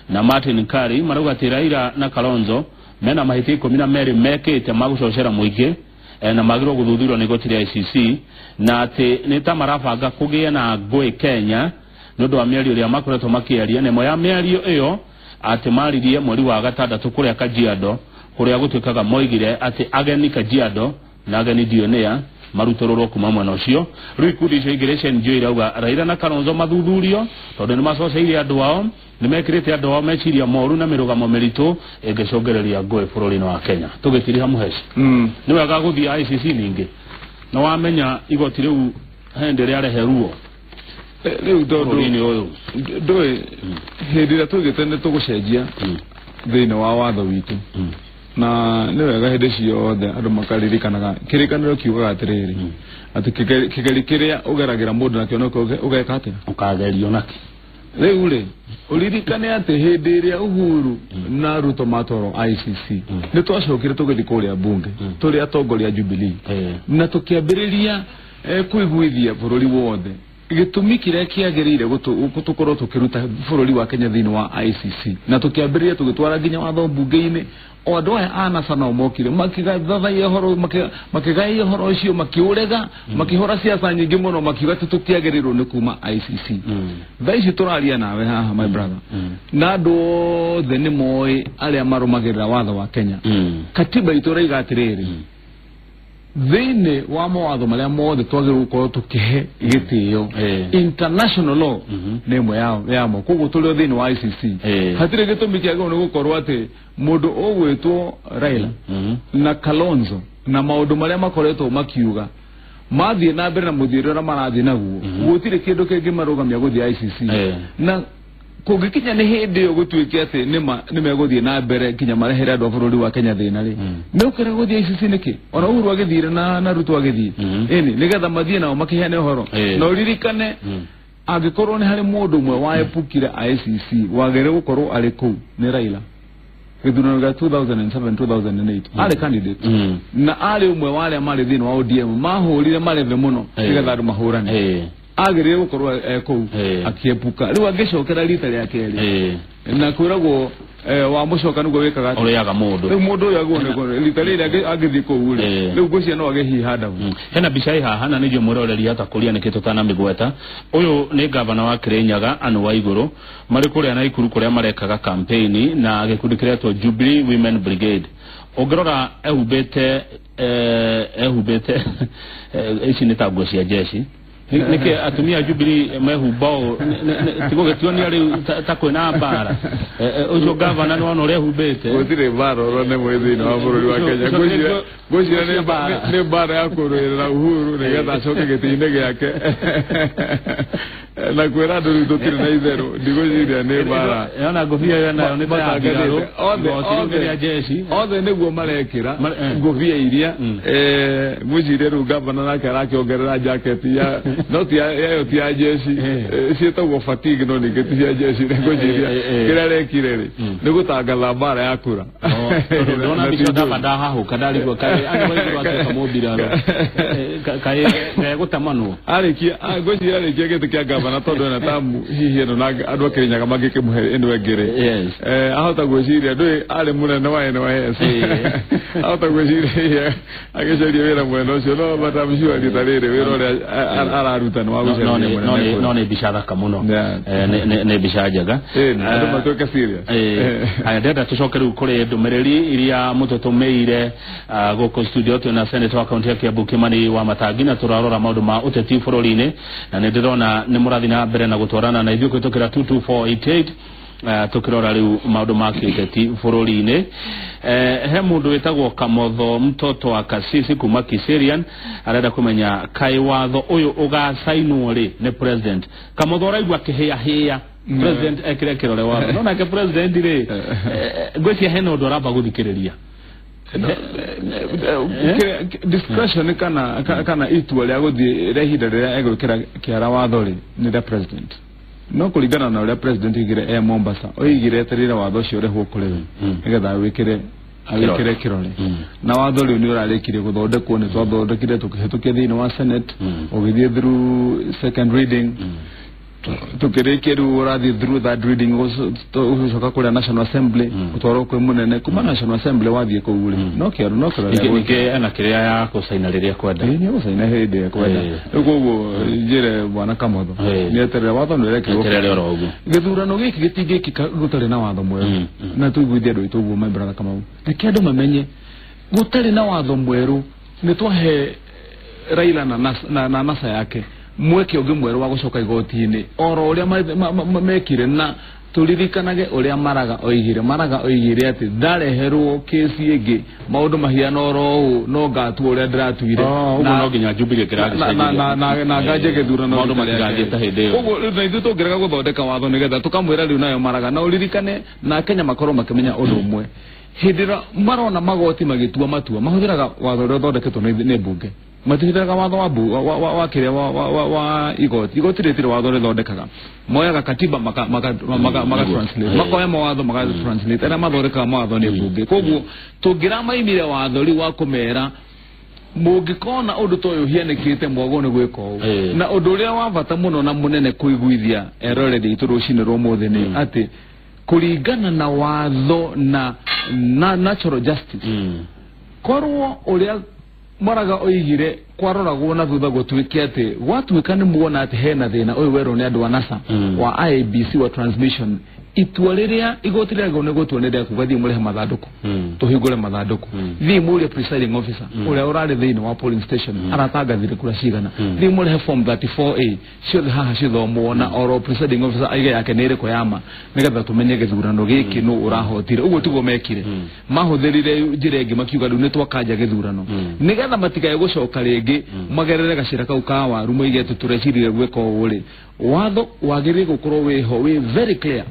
na Martin Kari marauga atĩ Raila na Kalonzo mena mahĩtia 12 mekĩte ma gũcocera mũingĩ na magĩrĩirwo gũthuthurio nĩ igoti rĩa ICC na atĩ nĩ ta marabanga kũgĩe na ngũĩ Kenya nĩ ũndũ wa mĩario ĩrĩa makoretwo makĩaria na ĩmwe ya mĩario ĩyo atĩ maririe mweri wa gatandatũ kũrĩa Kajiado kũrĩa gũtuĩkaga moigire atĩ ageni Kajiado na ageni Dionea marutũrũrwo kuma mwena ũcio. Rĩu ikundi icio igĩrĩ cia NGO irauga Raila na Kalonzo mathuthurio tondũ nĩ macoceire andũ ao, nĩ mekĩrĩte andũ ao meciria moru na mĩrũgamo mĩritũ ĩngĩcũngĩrĩria ngũĩ bũrũri-inĩ wa Kenya. Tũgĩtiriha Mũheci, nĩ wega gũthiĩ ICC ningĩ na wamenya igoti rĩu hĩndĩ rĩarehe ruo rĩu tondũ ũyũ ndũĩ hĩndĩ ĩrĩa tũgĩte nĩ tũgũcenjia thĩinĩ wa watho witũ, na nĩ wega hĩndĩ ciothe andũ makaririkanaga kĩrĩkanĩro kiugaga atĩrĩrĩ atĩ kĩgeri kĩrĩa ũgeragĩra mũndũ nakĩo nĩkĩo ũgeka atĩa, ũkagerio nakĩ. Rĩu rĩ ũririkane atĩ hĩndĩ ĩrĩa Uhuru na Ruto matwarwo ICC nĩ twacokire tũgĩthiĩ kũrĩa bunge tũrĩ atongoria Jubilee na tũkĩambĩrĩria kũiguithia bũrũri wothe gĩtũmi kĩrĩa kĩagĩrĩire tũkorwo tũkĩruta bũrũri wa Kenya thĩinĩ wa ICC, na tũkĩambĩrĩria tũgĩtwara nginya watho bunge-inĩ. O andũ aya a NASA nao mokire makĩgathathaia ũhoro, makĩgaia ũhoro ũcio, makĩũrega, makĩhũra siasa nyingĩ mũno, makiuga atĩ tũtiagĩrĩirwo nĩ kuma ICC. Thaa ici tũraria nawe haha my brother, na andũ othe nĩ moĩ arĩa marũmagĩrĩra watho wa Kenya. Katiba itũ ĩraiga atĩrĩrĩ, thĩinĩ wa mawatho marĩa mothe twagĩrĩirwo gũkorwo tũkĩhe gĩtĩo, international law nĩ ĩmwe yamo. Koguo tũrĩ o thĩinĩ wa ICC, hatirĩ gĩtũmi kĩagĩrĩirwo nĩ gũkorwo atĩ mũndũ ũgwĩtwo Raila na Kalonzo na maũndũ marĩa makoretwo makiuga mathiĩ na mbere na mũthiĩre ũrĩa marathiĩ naguo, gũtirĩ kĩndũ kĩngĩmarũgamia gũthiĩ ICC. Na kũngĩkinya nĩ hĩndĩ ĩyo gũtuĩke atĩ nĩ megũthiĩ na mbere nginya marehere andũ a bũrũri wa Kenya thĩna rĩ, nĩ ũkĩrega gũthiĩ ICC nĩkĩ? Ona Uhuru agĩthiire na Ruto agĩthiĩ ĩni nĩgetha mathiĩ nao makĩheane ũhoro. Na ũririkane angĩkorwo nĩ harĩ mũndũ ũmwe waepukire ICC wagĩrĩire gũkorwo arĩ kũu nĩ Raila. Gĩthurano gĩa 2007 2008 arĩ candidate na arĩ ũmwe wa arĩa marĩ thĩinĩ wa ODM mahũrire marebe mũno nĩgetha andũ mahũrane. Agĩrĩire gũkorwo kũu akĩepuka. Rĩu angĩcokera rita rĩa kerĩ na kwĩragwo wa mũcoka nĩguo wĩkaga atĩa? Ũrĩaga mũndũ. Rĩu mũndũ ũyũ agwo nĩ rita rĩrĩ angĩthiĩ kũu rĩ, rĩu ngwĩciria no agĩhiha ndabu. Hena mbica ĩ haha na nĩnjũĩ mwĩroreri atakũria nĩkĩ tũtanamĩgweta. Ũyũ nĩ gavana wa Kirinyaga Anne Waigũrũ marĩ kũrĩa Naikuru kũrĩa marekaga campaign na gĩkundi kĩretwo Jubilee Women Brigade. Ũngĩrora ehumbĩte ici nĩ ta nguo cia jeshi. Nĩkĩ atumia a Jubilee mehumba ũũ tigũgĩtuonia rĩu ta kwĩna mbara. Ũcio gavana nĩ wona ũrĩa ehumbĩte. Gũtirĩ mbara oro nĩ mwĩ thĩinĩ wa bũrũri wa Kenya. Ngwĩciria nĩ mbara ya kũrũĩrĩra Uhuru nĩgetha acoke gĩtĩ-inĩ gĩake na kwĩra andũ rĩu tũtirĩ na itherũ. Ndigwĩciria nĩ mbara. Yona ngũbia ĩyo nayo nĩ ta ya mbirarũ, igoti rĩu rĩa jeshi othe nĩguo marekĩra ngũbia iria. Ngwĩciria rĩu gavana nake arakĩongerera jaketi ya no ti yayo ti ya jeshi, ciĩtagwo fatigue no ningĩ ti cia jeshi. Ngwĩciria kĩrĩa arekire rĩ nĩ gũtangatha mbara ya kura. Tondũ ndona mbica ndamba ndahahũka ndarigwo kaĩ Anne Waigũrũ atuĩka mũmbirarũ kaĩ gegũtamanwo. Arĩkia ngwĩciria arĩkia gĩtĩ kĩa gavana tondũ ena tamu hihi ĩno na andũ a Kirinyaga mangĩkĩmũhe ĩno ĩngĩ rĩ, ahota gwĩciria ndũĩ arĩ mũnene wa NYS, ahota gwĩciria hihi agĩcaria wĩra mwena ũcio, no but I'm sure rita rĩrĩ wĩra ũrĩa araruta nĩ wa gũcaria mũnene. No nĩ mbica thaka mũno, nĩ mbica njega. Andũ matuĩke serious. Haya, ndĩrenda tũcoke rĩu kũrĩ ndũmĩrĩri iria mũtũtũmĩire gũkũ studio. Twĩna senator wa kaunti ya Kiambu Kimani wa Matangi na tũrarora maũndũ ma ũteti bũrũri-inĩ, na nĩ ndĩrona nĩ mũrathiĩ na mbere na gũtwarana na ithuĩ kũhĩtũkĩra 22488 tukirora riu maundu ma kiuteti bururi-ini. He mundu witagwo Kamotho mtoto wa Kasisi kuma Kiserian arenda kumenya kai watho uyu ugacainwo ri ni president. Kamotho araigua kihia hia president ekire kirore watho no nake president ri ngwĩciria hena undu aramba guthikiriria discretion kana itua rĩa gũthiĩ rĩa ihinda rĩrĩa egwĩkĩra kĩara watho rĩ nĩ rĩa president. No kũringana na ũrĩa president oigire e Mombasa, oigire etereire watho ũcio ũrehwo kũrĩ we nĩgetha awĩkĩre kĩrore. Na watho rĩu nĩ ũrarĩkirie gũthondekwo, nĩ twathondekire tũkĩhĩtũkia thĩinĩ wa Senate, ũgĩthiĩ through second reading, tukĩrĩkia rĩu ũrathiĩ through third reading, ũgĩcoka kũrĩa National Assembly ũtwarwo kwĩ mũnene. Kuma National Assembly wathiĩ kũu rĩ no kĩaro no kĩrore ningĩ ena kĩrĩa ya gũcaina rĩrĩa kwenda. Nĩ gũcaina hĩndĩ ĩrĩa kwenda. Rĩu koguo njĩre bwana Kamotho nĩeterere watho nĩ ũrekĩrwo eterere oro ũguo. Gĩthurano gĩkĩ gĩtingĩkĩka gũtarĩ na watho mwerũ, na tũiguithie andũ aitũ ũguo my brother Kamau, reke andũ mamenye gũtarĩ na watho mwerũ nĩ twahe Raila na NASA yake mweke ũngĩ mwerũ wa gũcoka igoti-inĩ oro ũrĩa mekire na turirikanage uria Maraga oigire. Maraga oigire ati ndareherwo kesi ĩngĩ maũndũ mahiana oro ũũ no ngatua ũrĩa ndĩratuire na no nginya Jubilee kĩrathi na nganje gĩthurano maũndũ matigathiĩ hĩndĩ ĩyo. Ũguo rĩu na ithuĩ tũngĩrega gũthondeka watho nĩgetha tũkamwĩra rĩu nayo Maraga na ũririkane na Kenya makorwo makĩmenya ũndũ ũmwe hĩndĩ ĩrĩa marona magoti magĩtua matua mahũthĩraga watho ũrĩa ũthondeketwo nĩ mbunge matihũthĩraga watho wa kĩrĩa wa igoti. Igoti rĩtirĩ watho rĩthondekaga, moyaga katiba maka translate, makoya mawatho maka translate arĩa mathondekaga mawatho nĩ mbunge. Koguo tũngĩramaimire watho rĩu wa kũmera mũngĩkona ũndũ ta ũyũ ũhianĩkĩte mwagwo nĩ gwĩka ũũ. Na ũndũ ũrĩa wa bata mũno na mũnene kũiguithia eroreri aitũ rũcinĩ rwa ũmũthĩ nĩ atĩ kũringana na watho na natural justice korwo ũrĩa Maraga oigire kwaroragwo na thutha gũtuĩke atĩ gwatuĩka nĩ muona atĩ hena thĩna ũyũ werwo nĩ andũ a NASA wa IEBC wa transmission itua rĩrĩa igoti rĩagĩrĩirwo nĩ gũtua nĩ rĩa kuga thiĩ mũrĩhe mathandũkũ tũhingũre mathandũkũ thiĩ mũrie presiding officer ũrĩa ũrarĩ thĩinĩ wa polling station aratangathire kura cigana thiĩ mũrĩhe form 34A ciothe haha cithomwo na oro presiding officer aige yake nĩ ĩrĩkũ ya ma nĩgetha tũmenye gĩthurano gĩkĩ nũ ũrahotire. Ũguo tiguo mekire, mahũthĩrire njĩra ĩngĩ makiuga rĩu nĩ twakanja gĩthurano nĩgetha matikae gũcoka rĩngĩ magerere gacĩra kau ka waru moige atĩ tũrecirire gwĩka ũũ rĩ. Watho wagĩrĩire gũkorwo wĩho wĩ very clear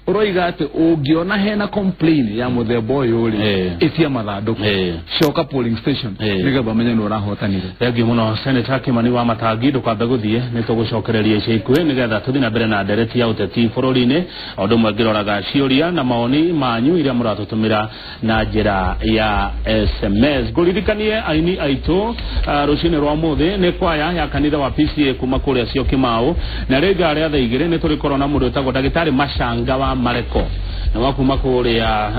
ũroiga atĩ ũngĩona hena complain ya mũthemba ũyũ rĩ ĩtia mathandũkũ coka polling station nĩgetha ũmenye nĩ ũrahotanire. Thengiũ mũno Senator Kimani wa Matangi, ndũkambe gũthiĩ nĩ tũgũcokereria ica ikuhĩ nĩgetha tũthiĩ na mbere na ndereti ya ũteti bũrũri-inĩ o ũndũ ũmwe ngĩroraga ciũria na maoni manyu iria mũratũtũmĩra na njĩra ya SMS. Ngũririkanie aini aitũ rũcinĩ rwa ũmũthĩ nĩ kwaya ya kanitha wa PCA kuma kũrĩa Syokimau na rĩnga rĩa thaa igĩrĩ nĩ tũrĩkorwo na mũndũ wĩtagwo ndagĩtarĩ Macanga wa Mareko na wa kuma kũrĩa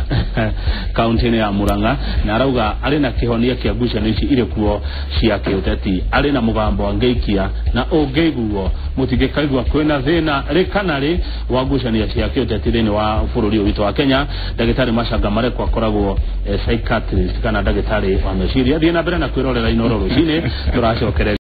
kaunti-inĩ ya Murang'a na arauga arĩ na kĩhonia kĩa ngucanio ici irĩ kuo cia kĩũteti, arĩ na mũgambo angĩikia na ũngĩiguo mũtingĩkaigua kwĩna thĩna rĩ kana rĩ wa ngucanio cia kĩũteti thĩinĩ wa bũrũri ũyũ witũ wa Kenya. Ndagĩtarĩ Macanga Mareko akoragwo psychiatrist kana ndagĩtarĩ wa meciria. Thiĩ na mbere na kwĩrorera Inooro rũcinĩ tũracokereria.